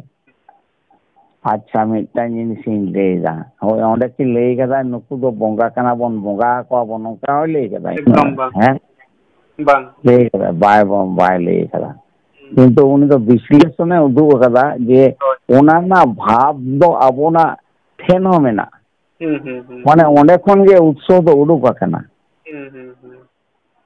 ᱟᱪᱪᱷᱟ, ᱢᱤᱫᱴᱟᱝ ᱡᱤᱱᱤᱥ ᱤᱧ ᱞᱟᱹᱭ ᱮᱫᱟ᱾ ᱦᱳᱭ, ᱚᱸᱰᱮ ᱠᱤ ᱞᱟᱹᱭ ᱠᱟᱫᱟᱭ ᱱᱩᱠᱩ ᱫᱚ ᱵᱚᱸᱜᱟ ᱠᱟᱱᱟ ᱵᱚᱱ, ᱵᱚᱸᱜᱟ ᱟᱠᱚᱣᱟ ᱵᱚᱱ, ᱱᱚᱝᱠᱟ ᱦᱚᱸᱭ ᱞᱟᱹᱭ ᱠᱟᱫᱟ? ᱮᱠᱫᱚᱢ ᱵᱟᱝ᱾ ᱦᱮᱸ? ᱵᱟᱝ᱾ ᱞᱟᱹᱭ ᱠᱟᱫᱟ? ᱵᱟᱭ, ᱵᱟᱝ, ᱵᱟᱭ ᱞᱟᱹᱭ ᱠᱟᱫᱟ᱾ ᱦᱩᱸ᱾ ᱠᱤᱱᱛᱩ ᱩᱱᱤ ᱫᱚ ᱵᱤᱥᱞᱮᱥᱚᱱᱮ ᱩᱫᱩᱜ ᱟᱠᱟᱫᱟ ᱡᱮ ᱦᱳᱭ᱾ ᱚᱱᱟ ᱨᱮᱱᱟᱜ ᱵᱷᱟᱵᱽ ᱫᱚ ᱟᱵᱚᱱᱟᱜ ᱴᱷᱮᱱ ᱦᱚᱸ ᱢᱮᱱᱟᱜᱼᱟ᱾ ᱦᱩᱸ, ᱦᱩᱸ, ᱦᱩᱸ᱾ ᱢᱟᱱᱮ ᱚᱸᱰᱮ ᱠᱷᱚᱱ ᱜᱮ ᱩᱛᱥᱚ ᱫᱚ ᱩᱰᱩᱠ ᱟᱠᱟᱱᱟ᱾ ᱦᱩᱸ, ᱦᱩᱸ, ᱦᱩᱸ᱾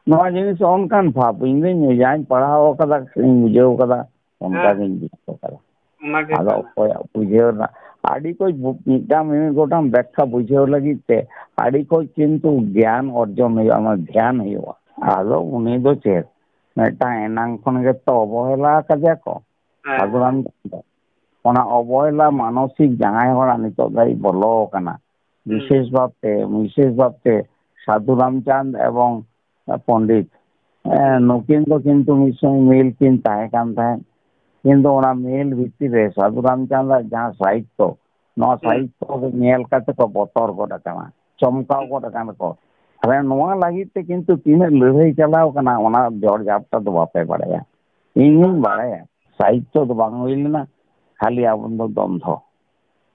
ᱱᱚᱣᱟ ᱡᱤᱱᱤᱥ ᱚᱱᱠᱟᱱ ᱵᱷᱟᱵᱽ, ᱤᱧ ᱫᱚᱧ ᱡᱟᱧ ᱯᱟᱲᱦᱟᱣ ᱟᱠᱟᱫᱟ, ᱤᱧ ᱵᱩᱡᱷᱟᱹᱣ ᱟᱠᱟᱫᱟ, ᱚᱱᱠᱟ ᱦᱮᱸ᱾ ᱜᱤᱧ ᱵᱩᱡᱷᱟᱹᱣ ᱟᱠᱟᱫᱟ᱾ ᱚᱱᱟ ᱜᱮ ᱟᱫᱚ ᱠᱟᱱᱟ᱾ ᱚᱠᱚᱭᱟᱜ ᱵᱩᱡᱷᱟᱹᱣ ᱨᱮᱱᱟᱜ, ᱟᱹᱰᱤ ᱠᱚᱡ ᱵᱩ-, ᱢᱤᱫᱴᱟᱝ ᱢᱤᱢᱤᱫ ᱜᱚᱴᱟᱝ ᱵᱮᱠᱠᱷᱟ ᱵᱩᱡᱷᱟᱹᱣ ᱞᱟᱹᱜᱤᱫ ᱛᱮ ᱟᱹᱰᱤ ᱠᱚᱡ ᱠᱤᱱᱛᱩ ᱜᱮᱭᱟᱱ ᱚᱨᱡᱚᱱ ᱦᱩᱭᱩᱜᱼᱟ, ᱚᱱᱟ ᱫᱷᱮᱭᱟᱱ ᱦᱩᱭᱩᱜᱼᱟ᱾ ᱟᱫᱚ ᱩᱱᱤ ᱫᱚ ᱪᱮᱫ, ᱢᱤᱫᱴᱟᱝ ᱮᱱᱟᱝ ᱠᱷᱚᱱ ᱜᱮᱛᱚ ᱚᱵᱚᱦᱮᱞᱟ ᱟᱠᱟᱫᱮᱭᱟ ᱠᱚ᱾ ᱦᱮᱸ᱾ ᱥᱟᱹᱫᱷᱩ ᱨᱟᱢᱪᱟᱸᱫᱽ᱾ ᱚᱱᱟ ᱚᱵᱚᱦᱮᱞᱟ ᱢᱟᱱᱚᱥᱤᱠ ᱡᱟᱦᱟᱸᱭ ᱦᱚᱲᱟᱜ ᱱᱤᱛᱚᱜ ᱫᱷᱟᱹᱵᱤᱡ ᱵᱚᱞᱚ ᱟᱠᱟᱱᱟ, ᱦᱩᱸ᱾ ᱵᱤᱥᱮᱥ ᱵᱷᱟᱵᱛᱮ, ᱵᱤᱥᱮᱥ ᱵᱷᱟᱵᱛᱮ ᱥᱟᱹᱫᱷᱩ ᱨᱟᱢᱪᱟᱸᱫᱽ ᱮᱵᱚᱝ ᱯᱚᱱᱰᱤᱛ, ᱮ, ᱦᱩᱸ᱾ ᱱᱩᱠᱤᱱ ᱫᱚ ᱠᱤᱱᱛᱩ ᱢᱤᱫ ᱥᱚᱢᱚᱭ ᱢᱤᱞ ᱠᱤᱱ ᱛᱟᱦᱮᱸ ᱠᱟᱱ ᱛᱟᱦᱮᱸᱫ᱾ ᱠᱤᱱᱛᱩ ᱚᱱᱟ ᱢᱤᱞ ᱵᱷᱤᱛᱤᱨ ᱨᱮ ᱥᱟᱹᱫᱷᱩ ᱨᱟᱢᱪᱟᱸᱫᱽ ᱟᱜ ᱡᱟᱦᱟᱸ ᱥᱟᱦᱤᱛᱛᱚ, ᱱᱚᱣᱟ ᱦᱩᱸ᱾ ᱥᱟᱦᱤᱛᱛᱚ ᱫᱚ ᱧᱮᱞ ᱠᱟᱛᱮ ᱠᱚ ᱵᱚᱛᱚᱨ ᱜᱚᱫ ᱟᱠᱟᱱᱟ, ᱪᱚᱢᱠᱟᱣ ᱦᱩᱸ᱾ ᱜᱚᱫ ᱟᱠᱟᱱᱟ ᱠᱚ᱾ ᱛᱟᱦᱞᱮ ᱱᱚᱣᱟ ᱞᱟᱹᱜᱤᱫ ᱛᱮ ᱠᱤᱱᱛᱩ ᱛᱤᱱᱟᱹᱜ ᱞᱟᱹᱲᱦᱟᱹᱭ ᱪᱟᱞᱟᱣ ᱠᱟᱱᱟ, ᱚᱱᱟ ᱡᱚᱲ ᱡᱟᱯᱴᱟ ᱫᱚ ᱵᱟᱯᱮ ᱵᱟᱲᱟᱭᱟ᱾ ᱤᱧ ᱦᱚᱸᱧ ᱵᱟᱲᱟᱭᱟ, ᱥᱟᱦᱤᱛᱛᱚ ᱫᱚ ᱵᱟᱝ ᱦᱩᱭ ᱞᱮᱱᱟ, ᱠᱷᱟᱹᱞᱤ ᱟᱵᱚ ᱫᱚ ᱫᱚᱱᱫᱷᱚ᱾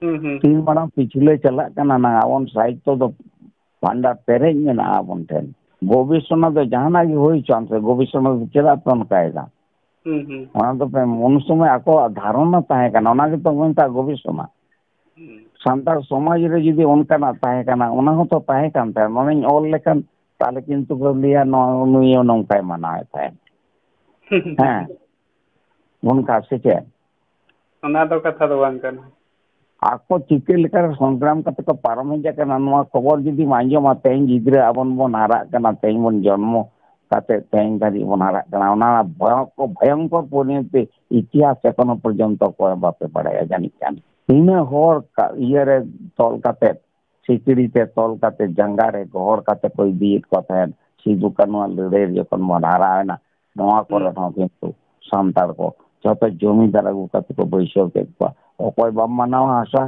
ᱦᱩᱸ, ᱦᱩᱸ, ᱛᱤᱱ ᱦᱩᱸ᱾ ᱢᱟᱨᱟᱝ ᱯᱤᱪᱷᱞᱟᱹ ᱪᱟᱞᱟᱜ ᱠᱟᱱᱟ ᱱᱟᱝ, ᱟᱵᱚᱱ ᱥᱟᱦᱤᱛᱛᱚ ᱫᱚ ᱵᱷᱟᱱᱰᱟᱨ ᱯᱮᱨᱮᱡ ᱢᱮᱱᱟᱜᱼᱟ ᱟᱵᱚᱱ ᱴᱷᱮᱱ᱾ ᱜᱚᱵᱮᱥᱚᱱᱟ ᱫᱚ ᱡᱟᱦᱟᱱᱟᱜ ᱜᱮ ᱦᱩᱭ ᱦᱚᱪᱚᱣᱟᱱ ᱥᱮ, ᱜᱚᱵᱮᱥᱚᱱᱟ ᱫᱚ ᱪᱮᱫᱟᱜ ᱯᱮ ᱚᱱᱠᱟᱭᱮᱫᱟ? ᱦᱩᱸ, ᱦᱩᱸ᱾ ᱚᱱᱟ ᱫᱚ ᱯᱮ, ᱩᱱ ᱥᱚᱢᱚᱭ ᱟᱠᱚᱣᱟᱜ ᱫᱷᱟᱨᱚᱱᱟ ᱛᱟᱦᱮᱸ ᱠᱟᱱᱟ, ᱚᱱᱟ ᱜᱮᱛᱚ ᱢᱮᱛᱟᱜ ᱜᱚᱵᱮᱥᱚᱱᱟ᱾ ᱦᱩᱸ᱾ ᱥᱟᱱᱛᱟᱲ ᱥᱚᱢᱟᱡᱽ ᱨᱮ ᱡᱩᱫᱤ ᱚᱱᱠᱟᱱᱟᱜ ᱛᱟᱦᱮᱸ ᱠᱟᱱᱟ, ᱚᱱᱟ ᱦᱚᱸᱛᱚ ᱛᱟᱦᱮᱸ ᱠᱟᱱ ᱛᱟᱭᱟ᱾ ᱱᱚᱰᱮᱧ ᱚᱞ ᱞᱮᱠᱷᱟᱱ ᱛᱟᱦᱞᱮ ᱠᱤᱱᱛᱩ ᱠᱚ ᱞᱟᱹᱭᱟ, ᱱᱚᱣᱟ ᱱᱩᱭ ᱦᱚᱸ ᱱᱚᱝᱠᱟᱭ ᱢᱟᱱᱟᱣᱮᱫ ᱛᱟᱦᱮᱸᱫ᱾ ᱦᱮᱸ, ᱚᱱᱠᱟ ᱥᱮ ᱪᱮᱫ? ᱚᱱᱟ ᱫᱚ ᱠᱟᱛᱷᱟ ᱫᱚ ᱵᱟᱝ ᱠᱟᱱᱟ᱾ ᱟᱠᱚ ᱪᱤᱠᱟᱹ ᱞᱮᱠᱟᱨᱮ ᱥᱚᱝᱜᱨᱟᱢ ᱠᱟᱛᱮ ᱠᱚ ᱯᱟᱨᱚᱢ ᱦᱮᱡ ᱟᱠᱟᱱᱟ, ᱱᱚᱣᱟ ᱠᱷᱚᱵᱚᱨ ᱡᱩᱫᱤᱢ ᱟᱸᱡᱚᱢᱟ, ᱛᱮᱦᱮᱧ ᱜᱤᱫᱽᱨᱟᱹ ᱟᱵᱚᱱ ᱵᱚᱱ ᱦᱟᱨᱟᱜ ᱠᱟᱱᱟ, ᱛᱮᱦᱮᱧ ᱵᱚᱱ ᱡᱚᱱᱢᱚ ᱠᱟᱛᱮ ᱛᱮᱦᱮᱧ ᱫᱷᱟᱹᱨᱤᱡ ᱵᱚᱱ ᱦᱟᱨᱟᱜ ᱠᱟᱱᱟ, ᱚᱱᱟ ᱵᱷᱚᱭᱚᱝ-, ᱵᱷᱚᱭᱚᱝᱠᱚᱨ ᱯᱚᱨᱤᱱᱚᱛᱤ ᱤᱛᱤᱦᱟᱥ ᱮᱠᱷᱚᱱᱳ ᱯᱚᱨᱡᱚᱱᱛᱚ ᱚᱠᱚᱭ ᱦᱚᱸ ᱵᱟᱯᱮ ᱵᱟᱲᱟᱭᱟ ᱡᱟᱹᱱᱤᱡ ᱠᱷᱟᱱ᱾ ᱛᱤᱱᱟᱹᱜ ᱦᱚᱲ ᱠᱟ-, ᱤᱭᱟᱹᱨᱮ ᱛᱚᱞ ᱠᱟᱛᱮ, ᱥᱤᱠᱲᱤ ᱛᱮ ᱛᱚᱞ ᱠᱟᱛᱮ, ᱡᱟᱸᱜᱟ ᱨᱮ ᱜᱚᱦᱚᱲ ᱠᱟᱛᱮ ᱠᱚ ᱤᱫᱤᱭᱮᱫ ᱠᱚ ᱛᱟᱦᱮᱸᱫ᱾ ᱥᱤᱫᱩ ᱠᱟᱹᱱᱩᱣᱟᱜ ᱞᱟᱹᱲᱦᱟᱹᱭ ᱨᱮ ᱡᱚᱠᱷᱚᱱ ᱵᱚᱱ ᱦᱟᱨᱟᱣᱮᱱᱟ, ᱱᱚᱣᱟ ᱠᱚᱨᱮ ᱦᱩᱸ᱾ ᱦᱚᱸ ᱠᱤᱱᱛᱩ ᱥᱟᱱᱛᱟᱲ ᱠᱚ ᱡᱷᱚᱛᱚ ᱡᱚᱢᱤᱫᱟᱨ ᱟᱹᱜᱩ ᱠᱟᱛᱮ ᱠᱚ ᱵᱟᱹᱭᱥᱟᱹᱣ ᱠᱮᱫ ᱠᱚᱣᱟ᱾ ᱚᱠᱚᱭ ᱵᱟᱢ ᱢᱟᱱᱟᱣᱟ ᱦᱟᱥᱟ,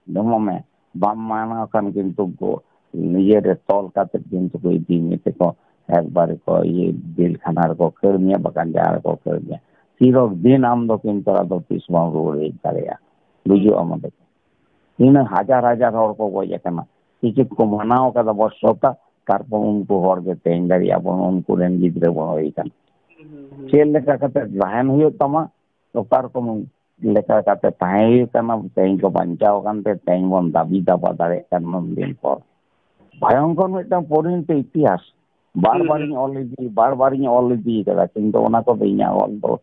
ᱡᱚᱢᱚᱜ ᱢᱮ, ᱵᱟᱢ ᱢᱟᱱᱟᱣ ᱠᱷᱟᱱ ᱠᱤᱱᱛᱩ ᱠᱚ ᱤᱭᱟᱹ ᱨᱮ ᱛᱚᱞ ᱠᱟᱛᱮ ᱠᱤᱱᱛᱩ ᱠᱚ ᱤᱫᱤ ᱢᱮᱭᱟ ᱛᱮᱠᱚ ᱮᱠᱵᱟᱨᱮ ᱠᱚ ᱤᱭᱟᱹ ᱡᱮᱞ ᱠᱷᱟᱱᱟ ᱨᱮᱠᱚ ᱠᱷᱟᱹᱲ ᱢᱮᱭᱟ, ᱵᱟᱠᱷᱟᱱ ᱡᱟᱦᱟᱸ ᱨᱮᱠᱚ ᱠᱷᱟᱹᱲ ᱢᱮᱭᱟ᱾ ᱛᱤᱨᱚᱠ ᱫᱤᱱ ᱟᱢ ᱫᱚ ᱠᱤᱱᱛᱩ ᱟᱫᱚ ᱛᱤᱥ ᱵᱟᱢ ᱨᱩᱣᱟᱹᱲ ᱦᱮᱡ ᱫᱟᱲᱮᱭᱟᱜᱼᱟ, ᱵᱩᱡᱩᱜ ᱟᱢ ᱚᱸᱰᱮ᱾ ᱛᱤᱱᱟᱹᱜ ᱦᱟᱡᱟᱨ ᱦᱟᱡᱟᱨ ᱦᱚᱲ ᱠᱚ ᱜᱚᱡ ᱟᱠᱟᱱᱟ, ᱠᱤᱪᱷᱩ ᱠᱚ ᱢᱟᱱᱟᱣ ᱠᱟᱫᱟ ᱵᱚᱨᱥᱚᱛᱟ, ᱛᱟᱨᱯᱚᱨ ᱩᱱᱠᱩ ᱦᱚᱲ ᱜᱮ ᱛᱮᱦᱮᱧ ᱫᱷᱟᱹᱨᱤᱡ ᱟᱵᱚ ᱩᱱᱠᱩ ᱨᱮᱱ ᱜᱤᱫᱽᱨᱟᱹ ᱵᱚᱱ ᱦᱩᱭ ᱟᱠᱟᱱᱟ᱾ ᱦᱩᱸ, ᱦᱩᱸ᱾ ᱪᱮᱫ ᱞᱮᱠᱟ ᱠᱟᱛᱮ ᱛᱟᱦᱮᱱ ᱦᱩᱭᱩᱜ ᱛᱟᱢᱟ, ᱚᱠᱟ ᱨᱚᱠᱚᱢ ᱞᱮᱠᱟ ᱠᱟᱛᱮ ᱛᱟᱦᱮᱸ ᱦᱩᱭᱩᱜ ᱠᱟᱱᱟ, ᱛᱮᱦᱮᱧ ᱠᱚ ᱵᱟᱧᱪᱟᱣ ᱟᱠᱟᱱ ᱛᱮ ᱛᱮᱦᱮᱧ ᱵᱚᱱ ᱫᱟᱹᱵᱤ ᱫᱟᱵᱟ ᱫᱟᱲᱮᱭᱟᱜ ᱠᱟᱱᱟ ᱩᱱ ᱫᱤᱱ ᱯᱚᱨ᱾ ᱵᱷᱚᱭᱚᱝᱠᱚᱨ ᱢᱤᱫᱴᱟᱝ ᱯᱚᱨᱤᱱᱚᱛ ᱤᱛᱤᱦᱟᱥ, ᱵᱟᱨ ᱦᱩᱸ, ᱵᱟᱨ ᱦᱩᱸ᱾ ᱤᱧ ᱚᱞ ᱤᱫᱤ, ᱵᱟᱨ ᱵᱟᱨ ᱤᱧ ᱚᱞ ᱤᱫᱤ ᱠᱟᱫᱟ, ᱠᱤᱱᱛᱩ ᱚᱱᱟ ᱠᱚᱫᱚ ᱤᱧᱟᱹᱜ ᱚᱞ ᱫᱚ,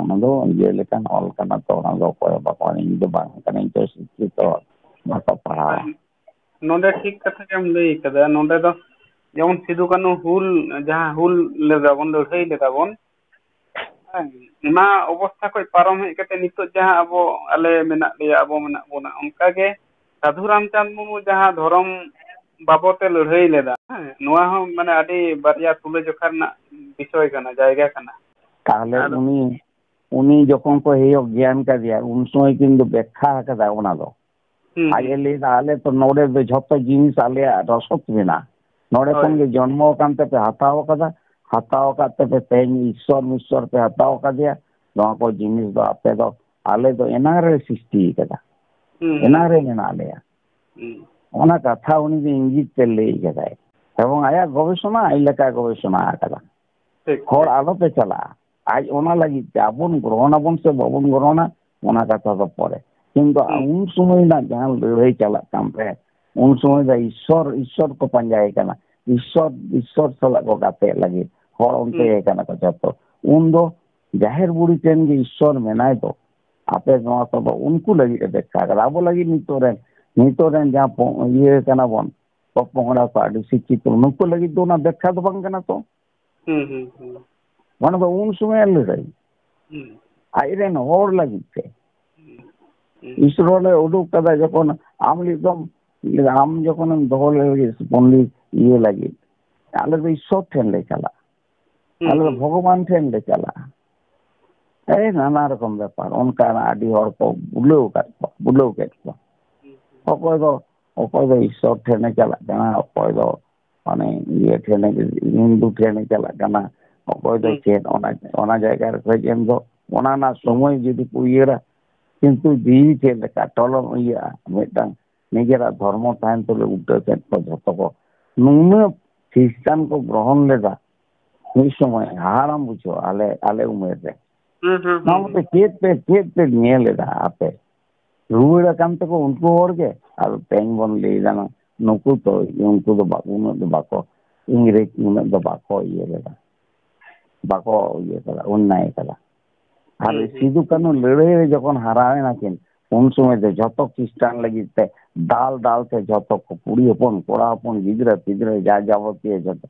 ᱚᱱᱟ ᱫᱚ ᱤᱭᱟᱹ ᱞᱮᱠᱟᱱ ᱚᱞ ᱠᱟᱱᱟ ᱛᱚ, ᱚᱱᱟ ᱫᱚ ᱚᱠᱚᱭ ᱦᱚᱸ ᱵᱟᱠᱚ, ᱤᱧ ᱫᱚ ᱵᱟᱝ ᱠᱟᱹᱱᱟᱹᱧ ᱛᱚ ᱥᱤᱠᱠᱷᱤᱛᱚ, ᱵᱟᱠᱚ ᱯᱟᱲᱦᱟᱣᱟ᱾ ᱟᱨ ᱱᱚᱰᱮ ᱴᱷᱤᱠ ᱠᱟᱛᱷᱟ ᱜᱮᱢ ᱞᱟᱹᱭ ᱠᱟᱫᱟ᱾ ᱱᱚᱰᱮ ᱫᱚ ᱡᱮᱢᱚᱱ ᱥᱤᱫᱩ ᱠᱟᱹᱱᱦᱩ ᱦᱩᱞ, ᱡᱟᱦᱟᱸ ᱦᱩᱞ ᱞᱮᱫᱟ ᱵᱚᱱ, ᱞᱟᱹᱲᱦᱟᱹᱭ ᱞᱮᱫᱟ ᱵᱚᱱ, ᱦᱮᱸ, ᱚᱱᱟ ᱚᱵᱚᱥᱛᱷᱟ ᱠᱷᱚᱱ ᱯᱟᱨᱚᱢ ᱦᱮᱡ ᱠᱟᱛᱮ ᱱᱤᱛᱚᱜ ᱡᱟᱦᱟᱸ ᱟᱵᱚ, ᱟᱞᱮ ᱢᱮᱱᱟᱜ ᱞᱮᱭᱟ, ᱟᱵᱚ ᱢᱮᱱᱟᱜ ᱵᱚᱱᱟ, ᱚᱱᱠᱟ ᱜᱮ ᱥᱟᱹᱫᱷᱩ ᱨᱟᱢᱪᱟᱸᱫᱽ ᱢᱩᱨᱢᱩ ᱡᱟᱦᱟᱸ ᱫᱷᱚᱨᱚᱢ ᱵᱟᱵᱚᱛ ᱮ ᱞᱟᱹᱲᱦᱟᱹᱭ ᱞᱮᱫᱟ, ᱦᱮᱸ, ᱱᱚᱣᱟ ᱦᱚᱸ ᱢᱟᱱᱮ ᱟᱹᱰᱤ ᱵᱟᱨᱭᱟ ᱛᱩᱞᱟᱹᱡᱚᱠᱷᱟ ᱨᱮᱱᱟᱜ ᱵᱤᱥᱚᱭ ᱠᱟᱱᱟ, ᱡᱟᱭᱜᱟ ᱠᱟᱱᱟ᱾ ᱛᱟᱦᱞᱮ ᱟᱫᱚ ᱩᱱᱤ, ᱩᱱᱤ ᱡᱚᱠᱷᱚᱱ ᱠᱚ ᱦᱮᱭᱚ ᱜᱮᱭᱟᱱ ᱠᱟᱫᱮᱭᱟ, ᱩᱱ ᱥᱚᱢᱚᱭ ᱠᱤᱱᱛᱩ ᱵᱮᱠᱠᱷᱟ ᱟᱠᱟᱫᱟ ᱚᱱᱟ ᱫᱚ᱾ ᱦᱩᱸ, ᱟᱡ ᱮ ᱦᱩᱸ᱾ ᱞᱟᱹᱭ ᱮᱫᱟ, "ᱟᱞᱮ ᱛᱚ ᱱᱚᱰᱮ ᱫᱚ ᱡᱷᱚᱛᱚ ᱡᱤᱱᱤᱥ ᱟᱞᱮᱭᱟᱜ ᱨᱚᱥᱚᱫ ᱢᱮᱱᱟᱜᱼᱟ, ᱱᱚᱰᱮ ᱦᱳᱭ᱾ ᱠᱷᱚᱱ ᱜᱮ ᱡᱚᱱᱢᱚ ᱟᱠᱟᱱ ᱛᱮᱯᱮ ᱦᱟᱛᱟᱣ ᱟᱠᱟᱫᱟ, ᱦᱟᱛᱟᱣ ᱟᱠᱟᱫ ᱛᱮᱯᱮ ᱛᱮᱦᱮᱧ ᱤᱥᱥᱚᱨ ᱢᱤᱥᱥᱚᱨ ᱯᱮ ᱦᱟᱛᱟᱣ ᱟᱠᱟᱫᱮᱭᱟ, ᱱᱚᱣᱟ ᱠᱚ ᱡᱤᱱᱤᱥ ᱫᱚ ᱟᱯᱮ ᱫᱚ, ᱟᱞᱮ ᱫᱚ ᱮᱱᱟᱝ ᱨᱮ ᱥᱨᱤᱥᱴᱤ ᱟᱠᱟᱫᱟ, ᱦᱩᱸ, ᱦᱩᱸ᱾ ᱮᱱᱟᱝ ᱨᱮ ᱢᱮᱱᱟᱜ ᱞᱮᱭᱟ᱾" ᱦᱩᱸ᱾ ᱚᱱᱟ ᱠᱟᱛᱷᱟ ᱩᱱᱤ ᱫᱚ ᱤᱝᱜᱤᱛ ᱛᱮ ᱞᱟᱹᱭ ᱟᱠᱟᱫᱟᱭ, ᱮᱵᱚᱝ ᱟᱭᱟᱜ ᱜᱚᱵᱮᱥᱚᱱᱟ ᱟᱡ ᱞᱮᱠᱟᱭ ᱜᱚᱵᱮᱥᱚᱱᱟ ᱟᱠᱟᱫᱟ᱾ ᱴᱷᱤᱠ, ᱦᱚᱲ ᱴᱷᱤᱠ᱾ ᱟᱞᱚᱯᱮ ᱪᱟᱞᱟᱜᱼᱟ, ᱟᱡ ᱚᱱᱟ ᱞᱟᱹᱜᱤᱫ ᱛᱮ ᱟᱵᱚᱱ ᱜᱨᱚᱦᱚᱱ ᱟᱵᱚᱱ ᱥᱮ ᱵᱟᱵᱚᱱ ᱜᱨᱚᱦᱚᱱᱟ, ᱚᱱᱟ ᱠᱟᱛᱷᱟ ᱫᱚ ᱯᱚᱨᱮ᱾ ᱠᱤᱱᱛᱩ ᱦᱩᱸ᱾ ᱩᱱ ᱥᱚᱢᱚᱭ ᱨᱮᱱᱟᱜ ᱡᱟᱦᱟᱸ ᱞᱟᱹᱲᱦᱟᱹᱭ ᱪᱟᱞᱟᱜ ᱠᱟᱱ ᱛᱟᱦᱮᱸᱫ, ᱩᱱ ᱥᱚᱢᱚᱭ ᱫᱚ ᱤᱥᱥᱚᱨ, ᱤᱥᱥᱚᱨ ᱠᱚ ᱯᱟᱸᱡᱟᱭᱮ ᱠᱟᱱᱟ᱾ ᱤᱥᱥᱚᱨ, ᱤᱥᱥᱚᱨ ᱥᱟᱞᱟᱜ ᱠᱚ ᱜᱟᱛᱮᱜ ᱞᱟᱹᱜᱤᱫ ᱦᱚᱲ ᱚᱱᱛᱮ ᱦᱩᱸ᱾ ᱜᱮ ᱠᱟᱱᱟ ᱠᱚ ᱡᱚᱛᱚ᱾ ᱩᱱ ᱫᱚ ᱡᱟᱦᱮᱨ ᱵᱩᱲᱦᱤ ᱴᱷᱮᱱ ᱜᱮ ᱤᱥᱥᱚᱨ ᱢᱮᱱᱟᱭ ᱫᱚ, ᱟᱯᱮ ᱱᱚᱣᱟ ᱠᱚᱫᱚ ᱩᱱᱠᱩ ᱞᱟᱹᱜᱤᱫ ᱮ ᱵᱮᱠᱷᱟ ᱠᱟᱫᱟ᱾ ᱟᱵᱚ ᱞᱟᱹᱜᱤᱫ ᱱᱤᱛᱚᱜ ᱨᱮᱱ, ᱱᱤᱛᱚᱜ ᱨᱮᱱ ᱡᱟᱦᱟᱸ ᱯᱚ-, ᱤᱭᱟᱹ ᱠᱟᱱᱟ ᱵᱚᱱ, ᱯᱚᱯᱚᱝᱲᱟ ᱠᱚ ᱟᱹᱰᱤ ᱥᱤᱠᱠᱷᱤᱛᱚ, ᱱᱩᱠᱩ ᱞᱟᱹᱜᱤᱫ ᱫᱚ ᱚᱱᱟ ᱵᱮᱠᱷᱟ ᱫᱚ ᱵᱟᱝ ᱠᱟᱱᱟ ᱛᱚ᱾ ᱦᱩᱸ, ᱦᱩᱸ, ᱦᱩᱸ᱾ ᱚᱱᱟ ᱫᱚ ᱩᱱ ᱥᱚᱢᱚᱭ ᱞᱟᱹᱲᱦᱟᱹᱭ᱾ ᱦᱩᱸ᱾ ᱟᱡᱨᱮᱱ ᱦᱚᱲ ᱞᱟᱹᱜᱤᱫ ᱛᱮ᱾ ᱦᱩᱸ᱾ ᱦᱩᱸ᱾ ᱤᱥᱨᱚ ᱞᱮ ᱩᱰᱩᱠ ᱠᱟᱫᱟ ᱡᱚᱠᱷᱚᱱ ᱟᱢ ᱞᱟᱹᱜᱤᱫ ᱫᱚ, ᱟᱢ ᱡᱚᱠᱷᱚᱱᱮᱢ ᱫᱚᱦᱚ ᱞᱮ ᱞᱟᱹᱜᱤᱫ ᱯᱚᱱᱰᱤᱛ ᱤᱭᱟᱹ ᱞᱟᱹᱜᱤᱫ, ᱟᱞᱮ ᱫᱚ ᱤᱥᱥᱚᱨ ᱴᱷᱮᱱ ᱞᱮ ᱪᱟᱞᱟᱜᱼᱟ᱾ ᱦᱩᱸ, ᱟᱞᱮ ᱫᱚ ᱦᱩᱸ᱾ ᱵᱷᱚᱜᱚᱵᱟᱱ ᱴᱷᱮᱱ ᱞᱮ ᱪᱟᱞᱟᱜᱼᱟ᱾ ᱮᱭ ᱱᱟᱱᱟ ᱨᱚᱠᱚᱢ ᱵᱮᱯᱟᱨ, ᱚᱱᱠᱟᱱᱟᱜ ᱟᱹᱰᱤ ᱦᱚᱲ ᱠᱚ ᱵᱩᱞᱟᱹᱣ ᱟᱠᱟᱫ ᱠᱚᱣᱟ, ᱵᱩᱞᱟᱹᱣ ᱠᱮᱫ ᱠᱚᱣᱟ᱾ ᱦᱩᱸ, ᱦᱩᱸ᱾ ᱚᱠᱚᱭ ᱫᱚ, ᱚᱠᱚᱭ ᱫᱚ ᱤᱥᱥᱚᱨ ᱴᱷᱮᱱᱮ ᱪᱟᱞᱟᱜ ᱠᱟᱱᱟ, ᱚᱠᱚᱭ ᱫᱚ ᱢᱟᱱᱮ ᱤᱭᱟᱹ ᱴᱷᱮᱱᱮ, ᱦᱤᱱᱫᱩ ᱴᱷᱮᱱᱮ ᱪᱟᱞᱟᱜ ᱠᱟᱱᱟ, ᱚᱠᱚᱭ ᱫᱚ ᱦᱩᱸ᱾ ᱪᱮᱫ, ᱚᱱᱟ, ᱚᱱᱟ ᱡᱟᱭᱜᱟ ᱨᱮ ᱠᱷᱚᱡ ᱮᱱ ᱫᱚ, ᱚᱱᱟ ᱨᱮᱱᱟᱜ ᱥᱚᱢᱚᱭ ᱡᱩᱫᱤ ᱠᱚ ᱩᱭᱦᱟᱹᱨᱟ, ᱠᱤᱱᱛᱩ ᱡᱤᱣᱤ ᱪᱮᱫ ᱞᱮᱠᱟ ᱴᱚᱞᱚᱢ ᱤᱭᱟᱹᱜᱼᱟ, ᱢᱤᱫᱴᱟᱝ ᱱᱤᱡᱮᱨᱟᱜ ᱫᱷᱚᱨᱢᱚ ᱛᱟᱦᱮᱱ ᱛᱩᱞᱩᱡ ᱩᱞᱴᱟᱹ ᱥᱮᱫ ᱠᱚ ᱡᱷᱚᱛᱚ ᱠᱚ, ᱱᱩᱱᱟᱹᱜ ᱠᱷᱨᱤᱥᱴᱟᱱ ᱠᱚ ᱜᱨᱚᱦᱚᱱ ᱞᱮᱫᱟ, ᱢᱤᱫ ᱥᱚᱢᱚᱭ ᱦᱟᱦᱟᱲᱟᱢ ᱵᱩᱡᱷᱟᱹᱣᱟ ᱟᱞᱮ, ᱟᱞᱮ ᱩᱢᱮᱨ ᱨᱮ᱾ ᱦᱩᱸ, ᱦᱩᱸ, ᱱᱚᱣᱟ ᱦᱩᱸ, ᱢᱚᱛᱚ ᱦᱩᱸ᱾ ᱪᱮᱫ ᱯᱮ, ᱪᱮᱫ ᱯᱮ ᱧᱮᱞ ᱮᱫᱟ ᱟᱯᱮ? ᱨᱩᱣᱟᱹᱲ ᱟᱠᱟᱱ ᱛᱮᱠᱚ ᱩᱱᱠᱩ ᱦᱚᱲ ᱜᱮ᱾ ᱟᱨ ᱛᱮᱦᱮᱧ ᱵᱚᱱ ᱞᱟᱹᱭ ᱮᱫᱟ, ᱱᱩᱠᱩ ᱛᱚ, ᱩᱱᱠᱩ ᱫᱚ ᱵᱟ-, ᱩᱱᱟᱹᱜ ᱫᱚ ᱵᱟᱠᱚ, ᱤᱝᱨᱮᱡᱽ ᱩᱱᱟᱹᱜ ᱫᱚ ᱵᱟᱠᱚ ᱤᱭᱟᱹ ᱞᱮᱫᱟ, ᱵᱟᱠᱚ ᱤᱭᱟᱹ ᱠᱟᱫᱟ, ᱚᱱᱱᱟᱭ ᱠᱟᱫᱟ᱾ ᱟᱨ ᱦᱩᱸ, ᱦᱩᱸ᱾ ᱥᱤᱫᱩ ᱠᱟᱹᱱᱦᱩ ᱞᱟᱹᱲᱦᱟᱹᱭ ᱨᱮ ᱡᱚᱠᱷᱚᱱ ᱦᱟᱨᱟᱣ ᱮᱱᱟ ᱠᱤᱱ, ᱩᱱ ᱥᱚᱢᱚᱭ ᱫᱚ ᱡᱷᱚᱛᱚ ᱠᱷᱨᱤᱥᱴᱟᱱ ᱞᱟᱹᱜᱤᱫ ᱛᱮ ᱫᱟᱞ ᱫᱟᱞ ᱛᱮ ᱡᱷᱚᱛᱚ ᱠᱚ, ᱠᱩᱲᱤ ᱦᱚᱯᱚᱱ, ᱠᱚᱲᱟ ᱦᱚᱯᱚᱱ, ᱜᱤᱫᱽᱨᱟᱹ ᱯᱤᱫᱽᱨᱟᱹ, ᱡᱟ ᱡᱟᱵᱚᱛᱤᱭᱚ ᱡᱷᱚᱛᱚ